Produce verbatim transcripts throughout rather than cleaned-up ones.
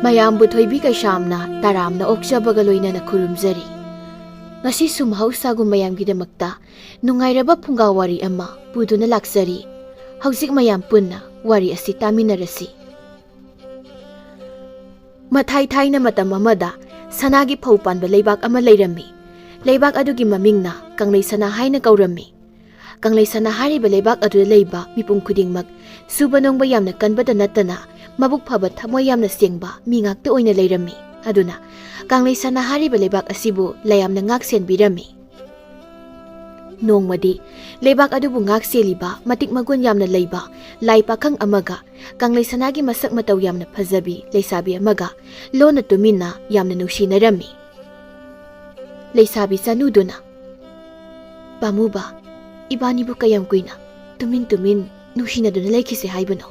ꯃꯌꯥꯝꯕꯨ ꯊꯣꯏꯕꯤ ꯀꯩꯁꯥꯝꯅ ꯇꯔꯥꯝꯅ ꯑꯣꯛꯆꯕꯒ ꯂꯣꯏꯅꯅ ꯈꯨꯔꯨꯝꯖꯔꯤ꯫ ꯉꯁꯤꯁꯨ ꯃꯍꯧꯁꯥꯒꯨꯝ ꯃꯌꯥꯝꯒꯤꯗꯃꯛꯇ ꯅꯨꯡꯉꯥꯏꯔꯕ ꯐꯨꯡꯒꯥ ꯋꯥꯔꯤ ꯑꯃ ꯄꯨꯗꯨꯅ ꯂꯥꯛꯆꯔꯤ꯫ ꯍꯧꯖꯤꯛ ꯃꯌꯥꯝ ꯄꯨꯟꯅ ꯋꯥꯔꯤ ꯑꯁꯤ ꯇꯥꯃꯤꯟꯅꯔꯁꯤ꯫ ꯃꯊꯥꯏ ꯊꯥꯏꯅ ꯃꯇꯝ ꯑꯃꯗ ꯁꯅꯥꯒꯤ ꯐꯧ ꯄꯥꯟꯕ ꯂꯩꯕꯥꯛ ꯑꯃ ꯂꯩꯔꯝꯃꯤ꯫ ꯂꯩꯕꯥꯛ ꯑꯗꯨꯒꯤ ꯃꯃꯤꯡꯅ ꯀꯪꯂꯩ ꯁꯅꯥ ꯍꯥꯏꯅ ꯀꯧꯔꯝꯃꯤ꯫ ꯀꯪꯂꯩ ꯁꯅꯥ ꯍꯥꯏꯔꯤꯕ ꯂꯩꯕꯥꯛ ꯑꯗꯨꯗ ꯂꯩꯕ ꯃꯤꯄꯨꯝ ꯈꯨꯗꯤꯡꯃꯛ ꯁꯨꯕ ꯅꯣꯝꯕ ꯌꯥꯝꯅ ꯀꯟꯕꯗ ꯅꯠꯇꯅ ꯃꯕꯨꯛ ꯐꯕ, ꯊꯃꯣꯏ ꯌꯥꯝꯅ ꯁꯦꯡꯕ ꯃꯤ ꯉꯥꯛꯇ ꯑꯣꯏꯅ ꯂꯩꯔꯝꯃꯤ꯫ ꯑꯗꯨꯅ ꯀꯪꯂꯩ ꯁꯅꯥ ꯍꯥꯏꯔꯤꯕ ꯂꯩꯕꯥꯛ ꯑꯁꯤꯕꯨ ꯂꯥꯏꯌꯥꯝꯅ ꯉꯥꯛ ꯁꯦꯟꯕꯤꯔꯝꯃꯤ꯫ ꯅꯣꯡꯃꯗꯤ ꯂꯩꯕꯥꯛ ꯑꯗꯨꯕꯨ ꯉꯥꯛ ꯁꯦꯜꯂꯤꯕ ꯃꯇꯤꯛ ꯃꯒꯨꯟ ꯌꯥꯝꯅ ꯂꯩꯕ ꯂꯥꯏ ꯄꯥꯈꯪ ꯑꯃꯒ ꯀꯪꯂꯩ ꯁꯅꯥꯒꯤ ꯃꯁꯛ ꯃꯇꯧ ꯌꯥꯝꯅ ꯐꯖꯕꯤ ꯂꯩꯁꯥꯕꯤ ꯑꯃꯒ ꯂꯣꯟꯅ ꯇꯨꯃꯤꯟꯅ ꯌꯥꯝꯅ ꯅꯨꯡꯁꯤꯅꯔꯝꯃꯤ꯫ ꯂꯩꯁꯥꯕꯤ ꯆꯅꯨꯗꯨꯅ, "ꯄꯥꯝꯃꯨꯕ, ꯏꯕꯥꯅꯤꯕꯨ ꯀꯌꯥꯝ ꯀꯨꯏꯅ ꯇꯨꯃꯤꯟ ꯇꯨꯃꯤꯟ ꯅꯨꯡꯁꯤꯅꯗꯨꯅ ꯂꯩꯈꯤꯁꯦ ꯍꯥꯏꯕꯅꯣ?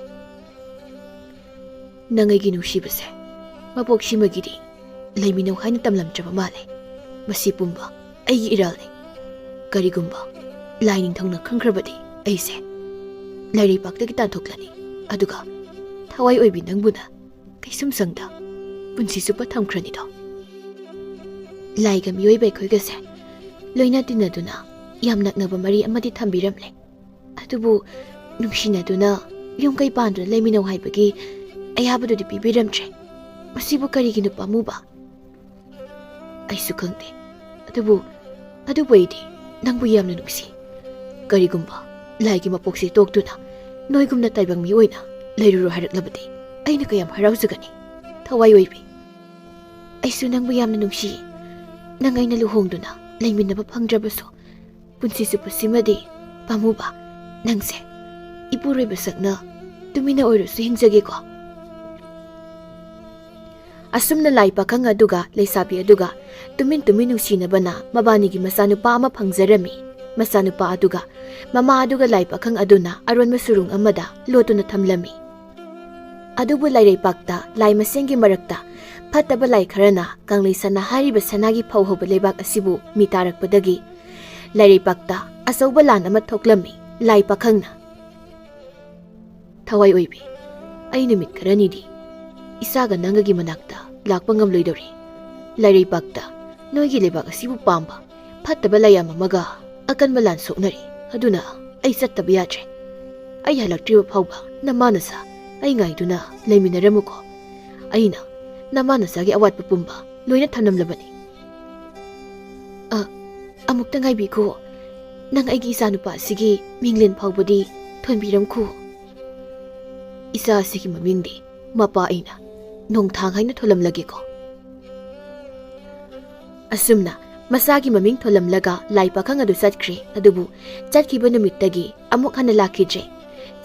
ꯅꯪ ꯑꯩꯒꯤ ꯅꯨꯡꯁꯤꯕꯁꯦ ꯃꯄꯣꯛꯁꯤꯃꯒꯤꯗꯤ ꯂꯩꯃꯤꯟꯅꯧ ꯍꯥꯏꯅ ꯇꯝꯂꯝꯗ꯭ꯔꯕ ꯃꯥꯜꯂꯦ꯫ ꯃꯁꯤ ꯄꯨꯝꯕ ꯑꯩꯒꯤ ꯏꯔꯥꯜꯅꯤ꯫ ꯀꯔꯤꯒꯨꯝꯕ ꯂꯥꯏ ꯅꯤꯡꯊꯧꯅ ꯈꯪꯈ꯭ꯔꯕꯗꯤ ꯑꯩꯁꯦ ꯂꯥꯏꯔꯩꯄꯥꯛꯇꯒꯤ ꯇꯥꯟꯊꯣꯛꯂꯅꯤ꯫ ꯑꯗꯨꯒ ꯊꯋꯥꯏ ꯑꯣꯏꯕꯤ ꯅꯪꯕꯨꯅ ꯀꯩꯁꯨꯝꯁꯪꯗ ꯄꯨꯟꯁꯤ ꯆꯨꯞꯄ ꯊꯝꯈ꯭ꯔꯅꯤꯗꯣ꯫ ꯂꯥꯏꯒ ꯃꯤꯑꯣꯏꯕ ꯑꯩꯈꯣꯏꯒꯁꯦ ꯂꯣꯏꯅ ꯇꯤꯟꯅꯗꯨꯅ ꯌꯥꯝ ꯅꯛꯅꯕ ꯃꯔꯤ ꯑꯃꯗꯤ ꯊꯝꯕꯤꯔꯝꯂꯦ꯫ ꯑꯗꯨꯕꯨ ꯅꯨꯡꯁꯤꯅꯗꯨꯅ ꯌꯨꯝ ꯀꯩ ꯄꯥꯟꯗꯨꯅ ꯂꯩꯃꯤꯟꯅꯧ ꯍꯥꯏꯕꯒꯤ ꯑꯌꯥꯕꯗꯨꯗꯤ ꯄꯤꯕꯤꯔꯝꯗ꯭ꯔꯦ꯫ ꯃꯁꯤꯕꯨ ꯀꯔꯤꯒꯤꯅꯣ ꯄꯥꯝꯃꯨꯕ? ꯑꯩꯁꯨ ꯈꯪꯗꯦ꯫ ꯑꯗꯨꯕꯨ, ꯑꯗꯨꯕꯨ ꯑꯩꯗꯤ ꯅꯪꯕꯨ ꯌꯥꯝꯅ ꯅꯨꯡꯁꯤ꯫ ꯀꯔꯤꯒꯨꯝꯕ ꯂꯥꯏꯒꯤ ꯃꯄꯣꯛꯁꯦ ꯇꯣꯛꯇꯨꯅ ꯅꯣꯏꯒꯨꯝꯅ ꯇꯥꯏꯕꯪ ꯃꯤ ꯑꯣꯏꯅ ꯂꯩꯔꯨꯔꯣ ꯍꯥꯏꯔꯛꯂꯕꯗꯤ ꯑꯩꯅ ꯀꯌꯥꯝ ꯍꯔꯥꯎꯖꯒꯅꯤ, ꯊꯋꯥꯏ ꯑꯣꯏꯕꯤ꯫ ꯑꯩꯁꯨ ꯅꯪꯕꯨ ꯌꯥꯝꯅ ꯅꯨꯡꯁꯤ꯫ ꯅꯪ ꯑꯩꯅ ꯂꯨꯍꯣꯡꯗꯨꯅ ꯂꯩꯃꯤꯟꯅꯕ ꯐꯪꯗ꯭ꯔꯕꯁꯨ ꯄꯨꯟꯁꯤ ꯆꯨꯞꯄꯁꯤꯃꯗꯤ ꯄꯥꯝꯃꯨꯕ, ꯅꯪꯁꯦ ꯏꯄꯨꯔꯣꯏꯕ ꯁꯛꯅ ꯇꯨꯃꯤꯟꯅ ꯑꯣꯏꯔꯁꯨ ꯍꯤꯡꯖꯒꯦꯀꯣ꯫" ꯑꯁꯨꯝꯅ ꯂꯥꯏ ꯄꯥꯈꯪ ꯑꯗꯨꯒ ꯂꯩꯁꯥꯕꯤ ꯑꯗꯨꯒ ꯇꯨꯃꯤꯟ ꯇꯨꯃꯤꯟ ꯅꯨꯡꯁꯤꯅꯕꯅ ꯃꯕꯥꯅꯤꯒꯤ ꯃꯆꯥꯅꯨꯄꯥ ꯑꯃ ꯐꯪꯖꯔꯝꯃꯤ꯫ ꯃꯆꯥꯅꯨꯄꯥ ꯑꯗꯨꯒ ꯃꯃꯥ ꯑꯗꯨꯒ ꯂꯥꯏ ꯄꯥꯈꯪ ꯑꯗꯨꯅ ꯑꯔꯣꯟꯕ ꯁꯨꯔꯨꯡ ꯑꯃꯗ ꯂꯣꯠꯇꯨꯅ ꯊꯝꯂꯝꯃꯤ꯫ ꯑꯗꯨꯕꯨ ꯂꯥꯏꯔꯩꯄꯥꯛꯇ ꯂꯥꯏ ꯃꯁꯦꯟꯒꯤ ꯃꯔꯛꯇ ꯐꯠꯇꯕ ꯂꯥꯏ ꯈꯔꯅ ꯀꯪꯂꯩ ꯁꯅꯥ ꯍꯥꯏꯔꯤꯕ ꯁꯅꯥꯒꯤ ꯐꯧ ꯍꯧꯕ ꯂꯩꯕꯥꯛ ꯑꯁꯤꯕꯨ ꯃꯤ ꯇꯥꯔꯛꯄꯗꯒꯤ ꯂꯥꯏꯔꯩꯄꯥꯛꯇ ꯑꯆꯧꯕ ꯂꯥꯟ ꯑꯃ ꯊꯣꯛꯂꯝꯃꯤ꯫ ꯂꯥꯏ ꯄꯥꯈꯪꯅ, "ꯊꯋꯥꯏ ꯑꯣꯏꯕꯤ, ꯑꯩ ꯅꯨꯃꯤꯠ ꯈꯔꯅꯤꯗꯤ ꯏꯁꯥꯒ ꯅꯪꯒꯒꯤ ꯃꯅꯥꯛꯇ ꯂꯥꯛꯄ ꯉꯝꯂꯣꯏꯗꯧꯔꯤ꯫ ꯂꯥꯏꯔꯩꯄꯥꯛꯇ ꯅꯣꯏꯒꯤ ꯂꯩꯕꯥꯛ ꯑꯁꯤꯕꯨ ꯄꯥꯝꯕ ꯐꯠꯇꯕ ꯂꯥꯏꯌꯥꯝ ꯑꯃꯒ ꯑꯀꯟꯕ ꯂꯥꯟ ꯁꯣꯛꯅꯔꯤ꯫ ꯑꯗꯨꯅ ꯑꯩ ꯆꯠꯇꯕ ꯌꯥꯗ꯭ꯔꯦ꯫ ꯑꯩ ꯍꯜꯂꯛꯇ꯭ꯔꯤꯕ ꯐꯥꯎꯕ ꯅꯃꯥ ꯅꯆꯥ ꯑꯩ ꯉꯥꯏꯗꯨꯅ ꯂꯩꯃꯤꯟꯅꯔꯝꯃꯨꯀꯣ꯫ ꯑꯩꯅ ꯅꯃꯥ ꯅꯆꯥꯒꯤ ꯑꯋꯥꯠꯄ ꯄꯨꯝꯕ ꯂꯣꯏꯅ ꯊꯝꯂꯝꯂꯕꯅꯤ꯫ ꯑ, ꯑꯃꯨꯛꯇ ꯉꯥꯏꯕꯤꯈꯣ꯫ ꯅꯪ ꯑꯩꯒꯤ ꯏꯆꯥꯅꯨꯄꯥ ꯑꯁꯤꯒꯤ ꯃꯤꯡꯂꯦꯟ ꯐꯥꯎꯕꯗꯤ ꯊꯣꯟꯕꯤꯔꯝꯈꯣ꯫ ꯏꯆꯥ ꯑꯁꯤꯒꯤ ꯃꯃꯤꯡꯗꯤ ꯃꯄꯥ ꯑꯩꯅ ꯅꯣꯡꯊꯥꯡ ꯍꯥꯏꯅ ꯊꯣꯜꯂꯝꯂꯒꯦꯀꯣ꯫ ꯑꯁꯨꯝꯅ ꯃꯆꯥꯒꯤ ꯃꯃꯤꯡ ꯊꯣꯜꯂꯝꯂꯒ ꯂꯥꯏ ꯄꯥꯈꯪ ꯑꯗꯨ ꯆꯠꯈ꯭ꯔꯦ꯫ ꯑꯗꯨꯕꯨ ꯆꯠꯈꯤꯕ ꯅꯨꯃꯤꯠꯇꯒꯤ ꯑꯃꯨꯛ ꯍꯟꯅ ꯂꯥꯛꯈꯤꯗ꯭ꯔꯦ꯫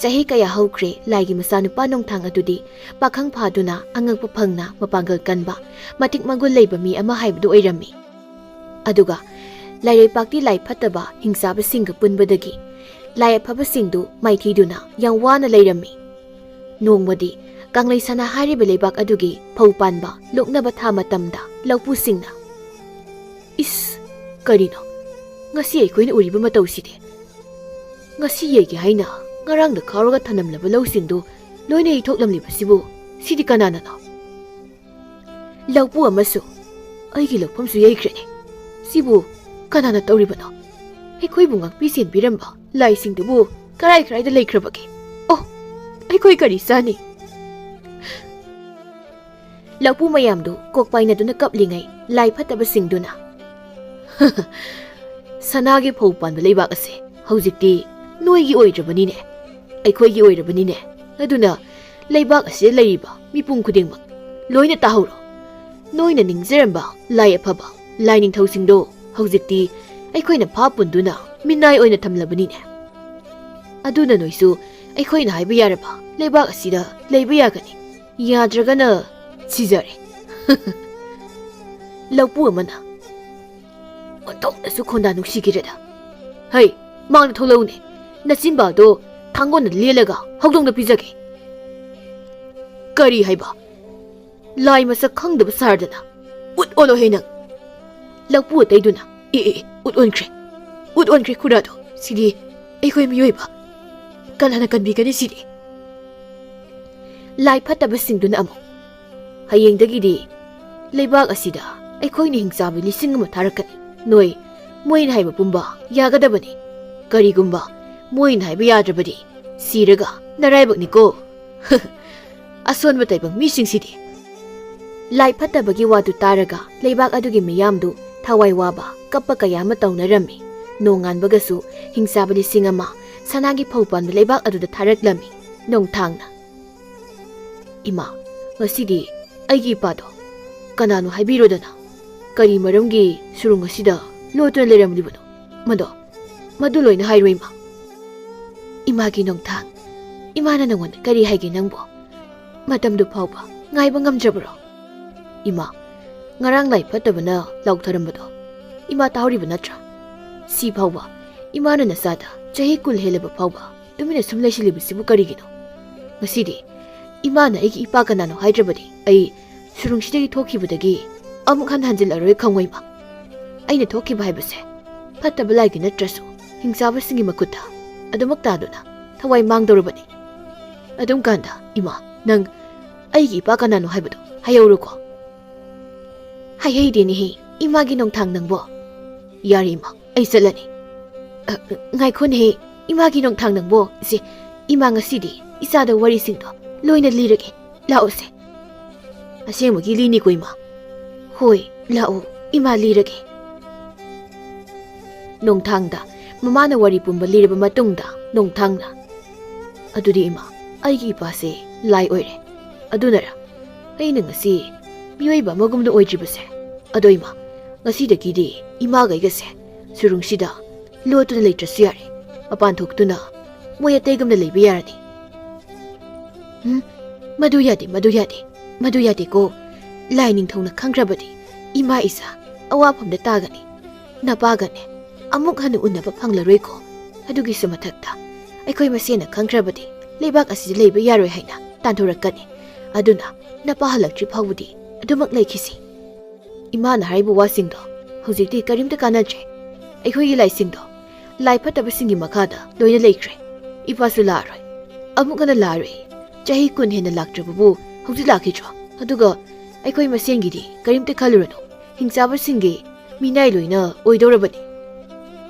ꯆꯍꯤ ꯀꯌꯥ ꯍꯧꯈ꯭ꯔꯦ, ꯂꯥꯏꯒꯤ ꯃꯆꯥꯅꯨꯄꯥ ꯅꯣꯡꯊꯥꯡ ꯑꯗꯨꯗꯤ ꯄꯥꯈꯪ ꯐꯥꯗꯨꯅ ꯑꯉꯛꯄ ꯐꯪꯅ ꯃꯄꯥꯡꯒꯜ ꯀꯟꯕ, ꯃꯇꯤꯛ ꯃꯒꯨꯟ ꯂꯩꯕ ꯃꯤ ꯑꯃ ꯍꯥꯏꯕꯗꯨ ꯑꯣꯏꯔꯝꯃꯤ꯫ ꯑꯗꯨꯒ ꯂꯥꯏꯔꯩꯄꯥꯛꯇꯤ ꯂꯥꯏ ꯐꯠꯇꯕ ꯍꯤꯡꯆꯥꯕꯁꯤꯡꯒ ꯄꯨꯟꯕꯗꯒꯤ ꯂꯥꯏ ꯑꯐꯕꯁꯤꯡꯗꯨ ꯃꯥꯏꯊꯤꯗꯨꯅ ꯌꯥꯝ ꯋꯥꯅ ꯂꯩꯔꯝꯃꯤ꯫ ꯅꯣꯡꯃꯗꯤ ꯀꯪꯂꯩ ꯁꯅꯥ ꯍꯥꯏꯔꯤꯕ ꯂꯩꯕꯥꯛ ꯑꯗꯨꯒꯤ ꯐꯧ ꯄꯥꯟꯕ ꯂꯣꯛꯅꯕ ꯊꯥ ꯃꯇꯝꯗ ꯂꯧꯄꯨꯁꯤꯡꯅ, "ꯏꯁ, ꯀꯔꯤꯅꯣ ꯉꯁꯤ ꯑꯩꯈꯣꯏꯅ ꯎꯔꯤꯕ ꯃꯇꯧꯁꯤꯗꯤ? ꯉꯁꯤ ꯌꯩꯒꯦ ꯍꯥꯏꯅ ꯉꯔꯥꯡꯗ ꯈꯥꯎꯔꯒ ꯊꯅꯝꯂꯕ ꯂꯧꯁꯤꯡꯗꯨ ꯂꯣꯏꯅ ꯌꯩꯊꯣꯛꯂꯝꯂꯤꯕꯁꯤꯕꯨ ꯁꯤꯗꯤ ꯀꯅꯥꯅꯅꯣ?" ꯂꯧꯄꯨ ꯑꯃꯁꯨ, "ꯑꯩꯒꯤ ꯂꯧꯐꯝꯁꯨ ꯌꯩꯈ꯭ꯔꯦꯅꯦ꯫ ꯁꯤꯕꯨ ꯀꯅꯥꯅ ꯇꯧꯔꯤꯕꯅꯣ? ꯑꯩꯈꯣꯏꯕꯨ ꯉꯥꯛꯄꯤ ꯁꯦꯟꯕꯤꯔꯝꯕ ꯂꯥꯏꯁꯤꯡꯗꯨꯕꯨ ꯀꯔꯥꯏ ꯀꯔꯥꯏꯗ ꯂꯩꯈ꯭ꯔꯕꯒꯦ? ꯑꯣ, ꯑꯩꯈꯣꯏ ꯀꯔꯤ ꯆꯥꯅꯤ?" ꯂꯧꯄꯨ ꯃꯌꯥꯝꯗꯨ ꯀꯣꯛ ꯄꯥꯏꯅꯗꯨꯅ ꯀꯞꯂꯤꯉꯩ, ꯂꯥꯏ ꯐꯠꯇꯕꯁꯤꯡꯗꯨꯅ, "ꯁꯅꯥꯒꯤ ꯐꯧ ꯄꯥꯟꯕ ꯂꯩꯕꯥꯛ ꯑꯁꯦ ꯍꯧꯖꯤꯛꯇꯤ ꯅꯣꯏꯒꯤ ꯑꯣꯏꯗ꯭ꯔꯕꯅꯤꯅꯦ, ꯑꯩꯈꯣꯏꯒꯤ ꯑꯣꯏꯔꯕꯅꯤꯅꯦ꯫ ꯑꯗꯨꯅ ꯂꯩꯕꯥꯛ ꯑꯁꯤꯗ ꯂꯩꯔꯤꯕ ꯃꯤꯄꯨꯝ ꯈꯨꯗꯤꯡꯃꯛ ꯂꯣꯏꯅ ꯇꯥꯍꯧꯔꯣ꯫ ꯅꯣꯏꯅ ꯅꯤꯡꯖꯔꯝꯕ ꯂꯥꯏ ꯑꯐꯕ, ꯂꯥꯏ ꯅꯤꯡꯊꯧꯁꯤꯡꯗꯣ ꯍꯧꯖꯤꯛꯇꯤ ꯑꯩꯈꯣꯏꯅ ꯐꯥ ꯄꯨꯟꯗꯨꯅ ꯃꯤꯅꯥꯏ ꯑꯣꯏꯅ ꯊꯝꯂꯕꯅꯤꯅꯦ꯫ ꯑꯗꯨꯅ ꯅꯣꯏꯁꯨ ꯑꯩꯈꯣꯏꯅ ꯍꯥꯏꯕ ꯌꯥꯔꯕ ꯂꯩꯕꯥꯛ ꯑꯁꯤꯗ ꯂꯩꯕ ꯌꯥꯒꯅꯤ, ꯌꯥꯗ꯭ꯔꯒꯅ ꯁꯤꯖꯔꯦ꯫" ꯂꯧꯄꯨ ꯑꯃꯅ, "ꯑꯣꯟꯊꯣꯛꯅꯁꯨ ꯈꯣꯟꯗꯥ ꯅꯨꯡꯁꯤꯈꯤꯗ꯭ꯔꯦꯗ꯫ ꯍꯩ, ꯃꯥꯡꯗ ꯊꯣꯛꯂꯛꯎꯅꯦ, ꯅꯆꯤꯟꯕꯥꯜꯗꯣ ꯊꯥꯡꯒꯣꯟꯅ ꯂꯦꯜꯂꯒ ꯍꯧꯗꯣꯡꯗ ꯄꯤꯖꯒꯦ꯫" "ꯀꯔꯤ ꯍꯥꯏꯕ? ꯂꯥꯏ ꯃꯁꯛ ꯈꯪꯗꯕ ꯁꯥꯔꯗꯅ? ꯎꯠ ꯑꯣꯜꯂꯣꯍꯦ ꯅꯪ!" ꯂꯧꯄꯨ ꯑꯇꯩꯗꯨꯅ, "ꯑꯦ, ꯑꯦ, ꯑꯦ, ꯎꯠ ꯑꯣꯟꯈ꯭ꯔꯦ, ꯎꯠ ꯑꯣꯟꯈ꯭ꯔꯦ ꯈꯨꯔꯥꯗꯣ꯫ ꯁꯤꯗꯤ ꯑꯩꯈꯣꯏ ꯃꯤꯑꯣꯏꯕ ꯀꯅꯥꯅ ꯀꯟꯕꯤꯒꯅꯤ ꯁꯤꯗꯤ?" ꯂꯥꯏ ꯐꯠꯇꯕꯁꯤꯡꯗꯨꯅ ꯑꯃꯨꯛ, ꯍꯌꯦꯡꯗꯒꯤꯗꯤ ꯂꯩꯕꯥꯛ ꯑꯁꯤꯗ ꯑꯩꯈꯣꯏꯅ ꯍꯤꯡꯆꯥꯕꯤ ꯂꯤꯁꯤꯡ ꯑꯃ ꯊꯥꯔꯛꯀꯅꯤ꯫ ꯅꯣꯏ ꯃꯣꯏꯅ ꯍꯥꯏꯕ ꯄꯨꯝꯕ ꯌꯥꯒꯗꯕꯅꯤ꯫ ꯀꯔꯤꯒꯨꯝꯕ ꯃꯣꯏꯅ ꯍꯥꯏꯕ ꯌꯥꯗ꯭ꯔꯕꯗꯤ ꯁꯤꯔꯒ ꯅꯔꯥꯏꯕꯛꯅꯤꯀꯣ꯫ ꯑꯁꯣꯟꯕ ꯇꯥꯏꯕꯪ ꯃꯤꯁꯤꯡꯁꯤꯗꯤ꯫ ꯂꯥꯏ ꯐꯠꯇꯕꯒꯤ ꯋꯥꯗꯨ ꯇꯥꯔꯒ ꯂꯩꯕꯥꯛ ꯑꯗꯨꯒꯤ ꯃꯤꯌꯥꯝꯗꯨ ꯊꯋꯥꯏ ꯋꯥꯕ, ꯀꯞꯄ ꯀꯌꯥ ꯑꯃ ꯇꯧꯅꯔꯝꯃꯤ꯫ ꯅꯣꯡꯉꯥꯟꯕꯒꯁꯨ ꯍꯤꯡꯆꯥꯕ ꯂꯤꯁꯤꯡ ꯑꯃ ꯁꯅꯥꯒꯤ ꯐꯧ ꯄꯥꯟꯕ ꯂꯩꯕꯥꯛ ꯑꯗꯨꯗ ꯊꯥꯔꯛꯂꯝꯃꯤ꯫ ꯅꯣꯡꯊꯥꯡꯅ, "ꯏꯃꯥ, ꯉꯁꯤꯗꯤ ꯑꯩꯒꯤ ꯏꯄꯥꯗꯣ ꯀꯅꯥꯅꯣ ꯍꯥꯏꯕꯤꯔꯣꯗꯅ꯫ ꯀꯔꯤ ꯃꯔꯝꯒꯤ ꯁꯨꯔꯨꯡ ꯑꯁꯤꯗ ꯂꯣꯠꯇꯨꯅ ꯂꯩꯔꯝꯂꯤꯕꯅꯣ? ꯃꯗꯣ, ꯃꯗꯨ ꯂꯣꯏꯅ ꯍꯥꯏꯔꯣ, ꯏꯃꯥ꯫" "ꯏꯃꯥꯒꯤ ꯅꯣꯡꯊꯥꯡ, ꯏꯃꯥꯅ ꯅꯉꯣꯟꯗ ꯀꯔꯤ ꯍꯥꯏꯒꯦ ꯅꯪꯕꯣ? ꯃꯇꯝꯗꯨ ꯐꯥꯎꯕ ꯉꯥꯏꯕ ꯉꯝꯗ꯭ꯔꯕ꯭ꯔꯣ? ꯏꯃꯥ, ꯉꯔꯥꯡ ꯂꯥꯏ ꯐꯠꯇꯕꯅ ꯂꯥꯎꯊꯔꯝꯕꯗꯣ ꯏꯃꯥ ꯇꯥꯍꯧꯔꯤꯕ ꯅꯠꯇ꯭ꯔꯥ? ꯁꯤ ꯐꯥꯎꯕ ꯏꯃꯥꯅ ꯅꯆꯥꯗ ꯆꯍꯤ ꯀꯨꯟ ꯍꯦꯜꯂꯕ ꯐꯥꯎꯕ ꯇꯨꯃꯤꯟꯅ ꯁꯨꯝ ꯂꯩꯁꯤꯜꯂꯤꯕꯁꯤꯕꯨ ꯀꯔꯤꯒꯤꯅꯣ? ꯉꯁꯤꯗꯤ ꯏꯃꯥꯅ ꯑꯩꯒꯤ ꯏꯄꯥ ꯀꯅꯥꯅꯣ ꯍꯥꯏꯗ꯭ꯔꯕꯗꯤ ꯑꯩ ꯁꯨꯔꯨꯡꯁꯤꯗꯒꯤ ꯊꯣꯛꯈꯤꯕꯗꯒꯤ ꯑꯃꯨꯛ ꯍꯟꯅ ꯍꯟꯖꯤꯜꯂꯔꯣꯏ ꯈꯪꯉꯣꯏ, ꯏꯃꯥ꯫ ꯑꯩꯅ ꯊꯣꯛꯈꯤꯕ ꯍꯥꯏꯕꯁꯦ ꯐꯠꯇꯕ ꯂꯥꯏꯒꯤ ꯅꯠꯇ꯭ꯔꯁꯨ ꯍꯤꯡꯆꯥꯕꯁꯤꯡꯒꯤ ꯃꯈꯨꯠꯇ ꯑꯗꯨꯃꯛ ꯇꯥꯗꯨꯅ ꯊꯋꯥꯏ ꯃꯥꯡꯗꯧꯔꯕꯅꯤ꯫ ꯑꯗꯨꯝ ꯀꯥꯟꯗ, ꯏꯃꯥ, ꯅꯪ ꯑꯩꯒꯤ ꯏꯄꯥ ꯀꯅꯥꯅꯣ ꯍꯥꯏꯕꯗꯣ ꯍꯥꯏꯍꯧꯔꯣꯀꯣ꯫" "ꯍꯥꯏꯍꯩꯗꯦꯅꯦꯍꯦ, ꯏꯃꯥꯒꯤ ꯅꯣꯡꯊꯥꯡ ꯅꯪꯕꯣ꯫" "ꯌꯥꯔꯦ ꯏꯃꯥ, ꯑꯩ ꯆꯠꯂꯅꯤ꯫" "ꯑ, ꯉꯥꯏꯈꯣꯅꯦꯍꯦ, ꯏꯃꯥꯒꯤ ꯅꯣꯡꯊꯥꯡ ꯅꯪꯕꯣ꯫ ꯁꯦ, ꯏꯃꯥ ꯉꯁꯤꯗꯤ ꯏꯆꯥꯗ ꯋꯥꯔꯤꯁꯤꯡꯗꯣ ꯂꯣꯏꯅ ꯂꯤꯔꯒꯦ꯫ ꯂꯥꯛꯑꯣꯁꯦ꯫" "ꯑꯁꯦꯡꯕꯒꯤ ꯂꯤꯅꯤꯀꯣ, ꯏꯃꯥ?" "ꯍꯣꯏ, ꯂꯥꯛꯑꯣ, ꯏꯃꯥ ꯂꯤꯔꯒꯦ꯫" ꯅꯣꯡꯊꯥꯡꯗ ꯃꯃꯥꯅ ꯋꯥꯔꯤ ꯄꯨꯝꯕ ꯂꯤꯔꯕ ꯃꯇꯨꯡꯗ ꯅꯣꯡꯊꯥꯡꯅ, "ꯑꯗꯨꯗꯤ ꯏꯃꯥ, ꯑꯩꯒꯤ ꯏꯄꯥꯁꯦ ꯂꯥꯏ ꯑꯣꯏꯔꯦ꯫ ꯑꯗꯨꯅꯔ ꯑꯩꯅ ꯉꯁꯤ ꯃꯤꯑꯣꯏꯕ ꯑꯃꯒꯨꯝꯅ ꯑꯣꯏꯗ꯭ꯔꯤꯕꯁꯦ? ꯑꯗꯣ ꯏꯃꯥ, ꯉꯁꯤꯗꯒꯤꯗꯤ ꯏꯃꯥꯒ ꯑꯩꯒꯁꯦ ꯁꯨꯔꯨꯡꯁꯤꯗ ꯂꯣꯠꯇꯨꯅ ꯂꯩꯇ꯭ꯔꯁꯨ ꯌꯥꯔꯦ꯫ ꯃꯄꯥꯟ ꯊꯣꯛꯇꯨꯅ ꯃꯣꯏ ꯑꯇꯩꯒꯨꯝꯅ ꯂꯩꯕ ꯌꯥꯔꯅꯤ꯫" "ꯎꯝ, ꯃꯗꯨ ꯌꯥꯗꯦ, ꯃꯗꯨ ꯌꯥꯗꯦ, ꯃꯗꯨ ꯌꯥꯗꯦꯀꯣ꯫ ꯂꯥꯏ ꯅꯤꯡꯊꯧꯅ ꯈꯪꯈ꯭ꯔꯕꯗꯤ ꯏꯃꯥ ꯏꯆꯥ ꯑꯋꯥꯐꯝꯗ ꯇꯥꯒꯅꯤ꯫ ꯅꯄꯥꯒꯅꯦ ꯑꯃꯨꯛ ꯍꯟꯅ ꯎꯅꯕ ꯐꯪꯂꯔꯣꯏꯀꯣ꯫ ꯑꯗꯨꯒꯤꯁꯨ ꯃꯊꯛꯇ ꯑꯩꯈꯣꯏ ꯃꯁꯦꯟꯅ ꯈꯪꯈ꯭ꯔꯕꯗꯤ ꯂꯩꯕꯥꯛ ꯑꯁꯤꯗ ꯂꯩꯕ ꯌꯥꯔꯣꯏ ꯍꯥꯏꯅ ꯇꯥꯟꯊꯣꯔꯛꯀꯅꯤ꯫ ꯑꯗꯨꯅ ꯅꯄꯥ ꯍꯜꯂꯛꯇ꯭ꯔꯤ ꯐꯥꯎꯕꯗꯤ ꯑꯗꯨꯃꯛ ꯂꯩꯈꯤꯁꯤ꯫" ꯏꯃꯥꯅ ꯍꯥꯏꯔꯤꯕ ꯋꯥꯁꯤꯡꯗꯣ ꯍꯧꯖꯤꯛꯇꯤ ꯀꯔꯤꯝꯇ ꯀꯥꯟꯅꯗ꯭ꯔꯦ꯫ ꯑꯩꯈꯣꯏꯒꯤ ꯂꯥꯏꯁꯤꯡꯗꯣ ꯂꯥꯏ ꯐꯠꯇꯕꯁꯤꯡꯒꯤ ꯃꯈꯥꯗ ꯂꯣꯏꯅ ꯂꯩꯈ꯭ꯔꯦ꯫ ꯏꯄꯥꯁꯨ ꯂꯥꯛꯑꯔꯣꯏ꯫ ꯑꯃꯨꯛ ꯍꯟꯅ ꯂꯥꯛꯑꯔꯣꯏ꯫ ꯆꯍꯤ ꯀꯨꯟ ꯍꯦꯟꯅ ꯂꯥꯛꯇ꯭ꯔꯕꯕꯨ ꯍꯧꯖꯤꯛ ꯂꯥꯛꯈꯤꯗ꯭ꯔꯣ? ꯑꯗꯨꯒ ꯑꯩꯈꯣꯏ ꯃꯁꯦꯟꯒꯤꯗꯤ ꯀꯔꯤꯝꯇ ꯈꯜꯂꯨꯔꯅꯨ꯫ ꯍꯤꯡꯆꯥꯕꯁꯤꯡꯒꯤ ꯃꯤꯅꯥꯏ ꯂꯣꯏꯅ ꯑꯣꯏꯗꯧꯔꯕꯅꯤ꯫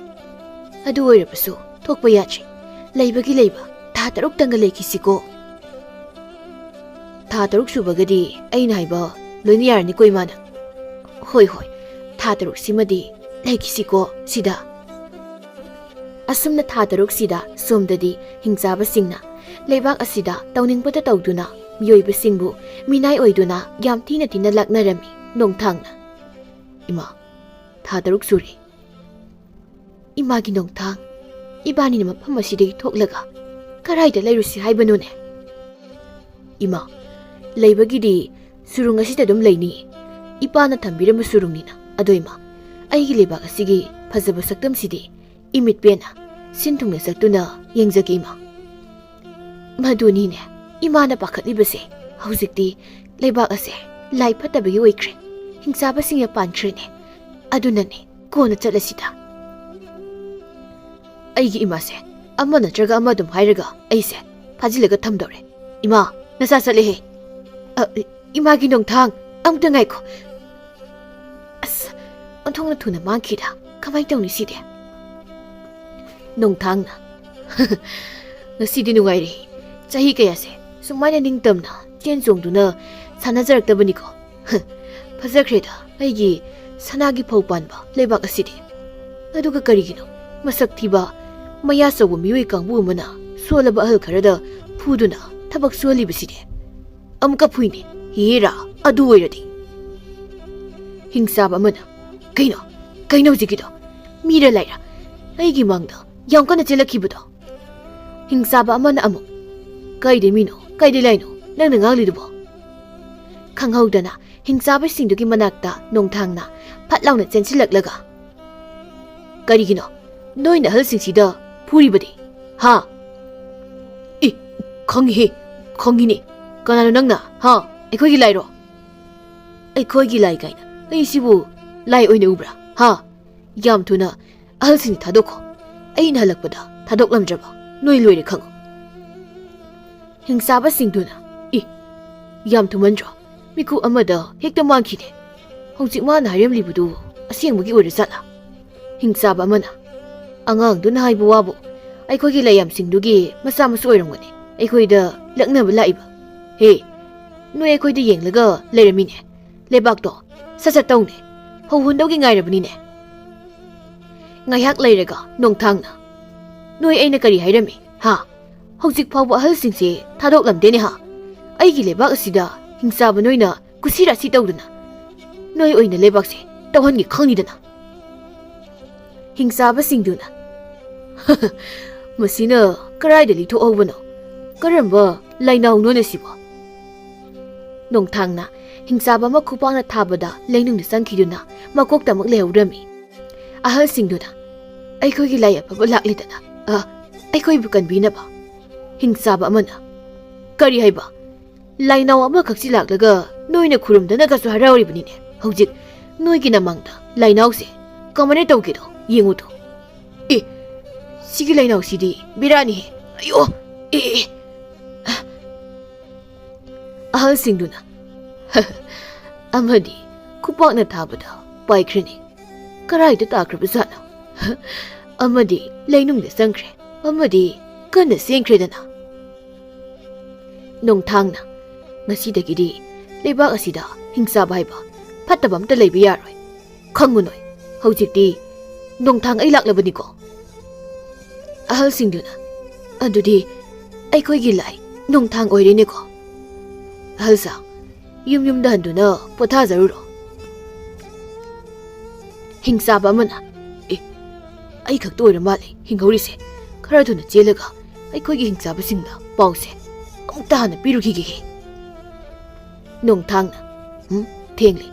ꯑꯗꯨ ꯑꯣꯏꯔꯕꯁꯨ ꯊꯣꯛꯄ ꯌꯥꯗ꯭ꯔꯦ꯫ ꯂꯩꯕꯒꯤ ꯂꯩꯕ ꯊꯥ ꯇꯔꯨꯛꯇꯪꯒ ꯂꯩꯈꯤꯁꯤꯀꯣ꯫ ꯊꯥ ꯇꯔꯨꯛ ꯁꯨꯕꯒꯗꯤ ꯑꯩꯅ ꯍꯥꯏꯕ ꯂꯣꯏꯅ ꯌꯥꯔꯅꯤꯀꯣ, ꯏꯃꯥꯅ? ꯍꯣꯏ, ꯍꯣꯏ, ꯊꯥ ꯇꯔꯨꯛꯁꯤꯃꯗꯤ ꯂꯩꯈꯤꯁꯤꯀꯣ ꯁꯤꯗ꯫ ꯑꯁꯨꯝꯅ ꯊꯥ ꯇꯔꯨꯛꯁꯤꯗ ꯁꯣꯝꯗꯗꯤ ꯍꯤꯡꯆꯥꯕꯁꯤꯡꯅ ꯂꯩꯕꯥꯛ ꯑꯁꯤꯗ ꯇꯧꯅꯤꯡꯕꯇ ꯇꯧꯗꯨꯅ ꯃꯤꯑꯣꯏꯕꯁꯤꯡꯕꯨ ꯃꯤꯅꯥꯏ ꯑꯣꯏꯗꯨꯅ ꯌꯥꯝ ꯊꯤꯅ ꯊꯤꯅ ꯂꯥꯛꯅꯔꯝꯃꯤ꯫ ꯅꯣꯡꯊꯥꯡꯅ, "ꯏꯃꯥ, ꯊꯥ ꯇꯔꯨꯛ ꯁꯨꯔꯦ꯫ ꯏꯃꯥꯒꯤ ꯅꯣꯡꯊꯥꯡ, ꯏꯕꯥꯅꯤꯅ ꯃꯐꯝ ꯑꯁꯤꯗꯒꯤ ꯊꯣꯛꯂꯒ ꯀꯔꯥꯏꯗ ꯂꯩꯔꯨꯁꯤ ꯍꯥꯏꯕꯅꯣꯅꯦ?" "ꯏꯃꯥ, ꯂꯩꯕꯒꯤꯗꯤ ꯁꯨꯔꯨꯡ ꯑꯁꯤꯗ ꯑꯗꯨꯝ ꯂꯩꯅꯤ꯫ ꯏꯄꯥꯅ ꯊꯝꯕꯤꯔꯝꯕ ꯁꯨꯔꯨꯡꯅꯤꯅ꯫ ꯑꯗꯣ ꯏꯃꯥ, ꯑꯩꯒꯤ ꯂꯩꯕꯥꯛ ꯑꯁꯤꯒꯤ ꯐꯖꯕ ꯁꯛꯇꯝꯁꯤꯗꯤ ꯏꯃꯤꯠ ꯄꯦꯟꯅ ꯁꯤꯟ ꯊꯨꯡꯅ ꯆꯠꯇꯨꯅ ꯌꯦꯡꯖꯒꯦ, ꯏꯃꯥ꯫" ꯃꯗꯨꯅꯤꯅꯦ ꯏꯃꯥꯅ ꯄꯥꯈꯠꯂꯤꯕꯁꯦ꯫ ꯍꯧꯖꯤꯛꯇꯤ ꯂꯩꯕꯥꯛ ꯑꯁꯦ ꯂꯥꯏ ꯐꯠꯇꯕꯒꯤ ꯑꯣꯏꯈ꯭ꯔꯦ꯫ ꯍꯤꯡꯆꯥꯕꯁꯤꯡꯅ ꯄꯥꯟꯈ꯭ꯔꯦꯅꯦ꯫ ꯑꯗꯨꯅꯅꯦ, ꯀꯣꯟꯅ ꯆꯠꯂꯁꯤꯗ꯫ ꯑꯩꯒꯤ ꯏꯃꯥꯁꯦ ꯑꯃ ꯅꯠꯇ꯭ꯔꯒ ꯑꯃ ꯑꯗꯨꯝ ꯍꯥꯏꯔꯒ ꯑꯩꯁꯦ ꯐꯥꯖꯤꯜꯂꯒ ꯊꯝꯗꯧꯔꯦ꯫ ꯏꯃꯥ, ꯅꯆꯥ ꯆꯠꯂꯦꯍꯦ꯫ ꯑ, ꯏꯃꯥꯒꯤ ꯅꯣꯡꯊꯥꯡ, ꯑꯃꯨꯛꯇ ꯉꯥꯏꯈꯣ꯫ ꯑꯁ, ꯑꯣꯟꯊꯣꯛꯅ ꯊꯨꯅ ꯃꯥꯡꯈꯤꯗ꯫ ꯀꯃꯥꯏꯅ ꯇꯧꯅꯤ ꯁꯤꯗꯤ? ꯅꯣꯡꯊꯥꯡꯅ, "ꯉꯁꯤꯗꯤ ꯅꯨꯡꯉꯥꯏꯔꯦ꯫ ꯆꯍꯤ ꯀꯌꯥꯁꯦ ꯁꯨꯃꯥꯏꯅ ꯅꯤꯡꯇꯝꯅ ꯆꯦꯟ ꯆꯣꯡꯗꯨꯅ ꯁꯥꯟꯅꯖꯔꯛꯇꯕꯅꯤꯀꯣ꯫ ꯐꯖꯈ꯭ꯔꯦꯗ ꯑꯩꯒꯤ ꯁꯅꯥꯒꯤ ꯐꯧ ꯄꯥꯟꯕ ꯂꯩꯕꯥꯛ ꯑꯁꯤꯗꯤ꯫ ꯑꯗꯨꯒ ꯀꯔꯤꯒꯤꯅꯣ ꯃꯁꯛ ꯊꯤꯕ, ꯃꯌꯥ ꯆꯧꯕ ꯃꯤꯑꯣꯏ ꯀꯥꯡꯕꯨ ꯑꯃꯅ ꯁꯣꯜꯂꯕ ꯑꯍꯜ ꯈꯔꯗ ꯐꯨꯗꯨꯅ ꯊꯕꯛ ꯁꯨꯍꯜꯂꯤꯕꯁꯤꯗꯤ?" ꯑꯃꯨꯛꯀ ꯐꯨꯏꯅꯦ꯫ ꯍꯦꯔꯥ, ꯑꯗꯨ ꯑꯣꯏꯔꯗꯤ꯫ ꯍꯤꯡꯆꯥꯕ ꯑꯃꯅ, "ꯀꯩꯅꯣ? ꯀꯩꯅꯣ ꯍꯧꯖꯤꯛꯀꯤꯗꯣ? ꯃꯤꯔ ꯂꯥꯏꯔ? ꯑꯩꯒꯤ ꯃꯥꯡꯗ ꯌꯥꯝ ꯀꯟꯅ ꯆꯦꯜꯂꯛꯈꯤꯕꯗꯣ?" ꯍꯤꯡꯆꯥꯕ ꯑꯃꯅ ꯑꯃꯨꯛ, "ꯀꯩꯗꯩ ꯃꯤꯅꯣ? ꯀꯩꯗꯩ ꯂꯥꯏꯅꯣ ꯅꯪꯅ ꯉꯥꯡꯂꯤꯗꯨꯕꯣ?" ꯈꯪꯍꯧꯗꯅ ꯍꯤꯡꯆꯥꯕꯁꯤꯡꯗꯨꯒꯤ ꯃꯅꯥꯛꯇ ꯅꯣꯡꯊꯥꯡꯅ ꯐꯠ ꯂꯥꯎꯅ ꯆꯦꯟꯁꯤꯜꯂꯛꯂꯒ, "ꯀꯔꯤꯒꯤꯅꯣ ꯅꯣꯏꯅ ꯑꯍꯜꯁꯤꯡꯁꯤꯗ ꯐꯨꯔꯤꯕꯗꯤ? ꯍꯥ?" "ꯏ, ꯈꯪꯉꯤꯍꯦ, ꯈꯪꯉꯤꯅꯦ꯫ ꯀꯅꯥꯅꯣ ꯅꯪꯅ? ꯍꯥ? ꯑꯩꯈꯣꯏꯒꯤ ꯂꯥꯏꯔꯣ?" "ꯑꯩꯈꯣꯏꯒꯤ ꯂꯥꯏ ꯀꯥꯏꯅ? ꯑꯩꯁꯤꯕꯨ ꯂꯥꯏ ꯑꯣꯏꯅ ꯎꯕ꯭ꯔꯥ? ꯍꯥ? ꯌꯥꯝ ꯊꯨꯅ ꯑꯍꯜꯁꯤꯡ ꯊꯥꯗꯣꯛꯈꯣ꯫ ꯑꯩꯅ ꯍꯜꯂꯛꯄꯗ ꯊꯥꯗꯣꯛꯂꯝꯗ꯭ꯔꯕ ꯅꯣꯏ ꯂꯣꯏꯔꯦ ꯈꯪꯉꯨ꯫" ꯍꯤꯡꯆꯥꯕꯁꯤꯡꯗꯨꯅ, "ꯏ, ꯌꯥꯝ ꯊꯨꯃꯟꯗ꯭ꯔꯣ? ꯃꯤꯀꯨꯞ ꯑꯃꯗ ꯍꯦꯛꯇ ꯃꯥꯡꯈꯤꯅꯦ꯫ ꯍꯧꯖꯤꯛ ꯃꯥꯅ ꯍꯥꯏꯔꯝꯂꯤꯕꯗꯨ ꯑꯁꯦꯡꯕꯒꯤ ꯑꯣꯏꯔꯖꯥꯠꯂꯥ? ꯍꯤꯡꯆꯥꯕ ꯑꯃꯅ, "ꯑꯉꯥꯡꯗꯨꯅ ꯍꯥꯏꯕ ꯋꯥꯕꯨ ꯑꯩꯈꯣꯏꯒꯤ ꯂꯥꯏꯌꯥꯝꯁꯤꯡꯗꯨꯒꯤ ꯃꯆꯥ ꯃꯁꯨ ꯑꯣꯏꯔꯝꯒꯅꯤ ꯑꯩꯈꯣꯏꯗ ꯂꯛꯅꯕ ꯂꯥꯛꯏꯕ꯫ ꯍꯦ, ꯅꯣꯏ ꯑꯩꯈꯣꯏꯗ ꯌꯦꯡꯂꯒ ꯂꯩꯔꯝꯃꯤꯅꯦ꯫ ꯂꯩꯕꯥꯛꯇꯣ ꯁꯠ ꯁꯠ ꯇꯧꯅꯦ꯫ ꯐꯧ ꯍꯨꯟꯗꯧꯒꯤ ꯉꯥꯏꯔꯕꯅꯤꯅꯦ꯫ ꯉꯥꯏꯍꯥꯛ ꯂꯩꯔꯒ ꯅꯣꯡꯊꯥꯡꯅ, "ꯅꯣꯏ ꯑꯩꯅ ꯀꯔꯤ ꯍꯥꯏꯔꯝꯃꯤ, ꯍꯥ? ꯍꯧꯖꯤꯛ ꯐꯥꯎꯕ ꯑꯍꯜꯁꯤꯡꯁꯦ ꯊꯥꯗꯣꯛꯂꯝꯗꯦꯅꯦ, ꯍꯥ? ꯑꯩꯒꯤ ꯂꯩꯕꯥꯛ ꯑꯁꯤꯗ ꯍꯤꯡꯆꯥꯕ ꯅꯣꯏꯅ ꯀꯨꯁꯤ ꯔꯥꯁꯤ ꯇꯧꯗꯅ ꯅꯣꯏ ꯑꯣꯏꯅ ꯂꯩꯕꯥꯛꯁꯦ ꯇꯧꯍꯟꯒꯦ ꯈꯪꯉꯤꯗꯅ꯫" ꯍꯤꯡꯆꯥꯕꯁꯤꯡꯗꯨꯅ, "ꯃꯁꯤꯅ ꯀꯔꯥꯏꯗ ꯂꯤꯊꯣꯛꯍꯧꯕꯅꯣ? ꯀꯔꯝꯕ ꯂꯥꯏꯅꯥꯎꯅꯣꯅꯦ ꯁꯤꯕꯣ?" ꯅꯣꯡꯊꯥꯡꯅ ꯍꯤꯡꯆꯥꯕ ꯑꯃ ꯈꯨꯄꯥꯛꯅ ꯊꯥꯕꯗ ꯂꯩꯅꯨꯡꯗ ꯆꯪꯈꯤꯗꯨꯅ ꯃꯀꯣꯛꯇꯃꯛ ꯂꯩꯍꯧꯔꯝꯃꯤ꯫ ꯑꯍꯜꯁꯤꯡꯗꯨꯅ, "ꯑꯩꯈꯣꯏꯒꯤ ꯂꯥꯏ ꯑꯐꯕ ꯂꯥꯛꯂꯤꯗꯅ, ꯑ, ꯑꯩꯈꯣꯏꯕꯨ ꯀꯟꯕꯤꯅꯕ꯫" ꯍꯤꯡꯆꯥꯕ ꯑꯃꯅ, "ꯀꯔꯤ ꯍꯥꯏꯕ? ꯂꯥꯏꯅꯥꯎ ꯑꯃꯈꯛꯁꯤ ꯂꯥꯛꯂꯒ ꯅꯣꯏꯅ ꯈꯨꯔꯨꯝꯗꯅꯒꯁꯨ ꯍꯔꯥꯎꯔꯤꯕꯅꯤꯅꯦ꯫ ꯍꯧꯖꯤꯛ ꯅꯣꯏꯒꯤ ꯅꯃꯥꯡꯗ ꯂꯥꯏꯅꯥꯎꯁꯦ ꯀꯃꯥꯏꯅ ꯇꯧꯒꯦꯗꯣ ꯌꯦꯡꯉꯨꯗꯣ꯫ ꯑꯦ, ꯁꯤꯒꯤ ꯂꯥꯏꯅꯥꯎꯁꯤꯗꯤ ꯕꯦꯔꯥꯅꯤꯍꯦ꯫ ꯑꯌꯣ, ꯑꯦ, ꯑꯦ꯫" ꯑꯍꯜꯁꯤꯡꯗꯨꯅ, "ꯑꯃꯗꯤ ꯈꯨꯄꯥꯛꯅ ꯊꯥꯕꯗ ꯄꯥꯏꯈ꯭ꯔꯦꯅꯦ꯫ ꯀꯔꯥꯏꯗ ꯇꯥꯈ꯭ꯔꯕꯖꯥꯠꯅꯣ? ꯑꯃꯗꯤ ꯂꯩꯅꯨꯡꯗ ꯆꯪꯈ꯭ꯔꯦ, ꯑꯃꯗꯤ ꯀꯟꯅ ꯆꯦꯟꯈ꯭ꯔꯦꯗꯅ꯫" ꯅꯣꯡꯊꯥꯡꯅ, "ꯉꯁꯤꯗꯒꯤꯗꯤ ꯂꯩꯕꯥꯛ ꯑꯁꯤꯗ ꯍꯤꯡꯆꯥꯕ ꯍꯥꯏꯕ ꯐꯠꯇꯕ ꯑꯝꯇ ꯂꯩꯕ ꯌꯥꯔꯣꯏ꯫ ꯈꯪꯉꯨ ꯅꯣꯏ, ꯍꯧꯖꯤꯛꯇꯤ ꯅꯣꯡꯊꯥꯡ ꯑꯩ ꯂꯥꯛꯂꯕꯅꯤꯀꯣ꯫" ꯑꯍꯜꯁꯤꯡꯗꯨꯅ, "ꯑꯗꯨꯗꯤ ꯑꯩꯈꯣꯏꯒꯤ ꯂꯥꯏ ꯅꯣꯡꯊꯥꯡ ꯑꯣꯏꯔꯦꯅꯦꯀꯣ꯫ ꯑꯍꯜ ꯁꯥ, ꯌꯨꯝ ꯌꯨꯝꯗ ꯍꯟꯗꯨꯅ ꯄꯣꯊꯥꯖꯔꯨꯔꯣ꯫" ꯍꯤꯡꯆꯥꯕ ꯑꯃꯅ, "ꯑꯦ, ꯑꯩ ꯈꯛꯇ ꯑꯣꯏꯔ ꯃꯥꯜꯂꯦ ꯍꯤꯡꯍꯧꯔꯤꯁꯦ꯫ ꯈꯔ ꯊꯨꯅ ꯆꯦꯜꯂꯒ ꯑꯩꯈꯣꯏꯒꯤ ꯍꯤꯡꯆꯥꯕꯁꯤꯡꯗ ꯄꯥꯎꯁꯦ ꯑꯃꯨꯛꯇ ꯍꯥꯟꯅ ꯄꯤꯔꯨꯈꯤꯒꯦ꯫" ꯅꯣꯡꯊꯥꯡꯅ, "ꯎꯝ, ꯊꯦꯡꯂꯦ꯫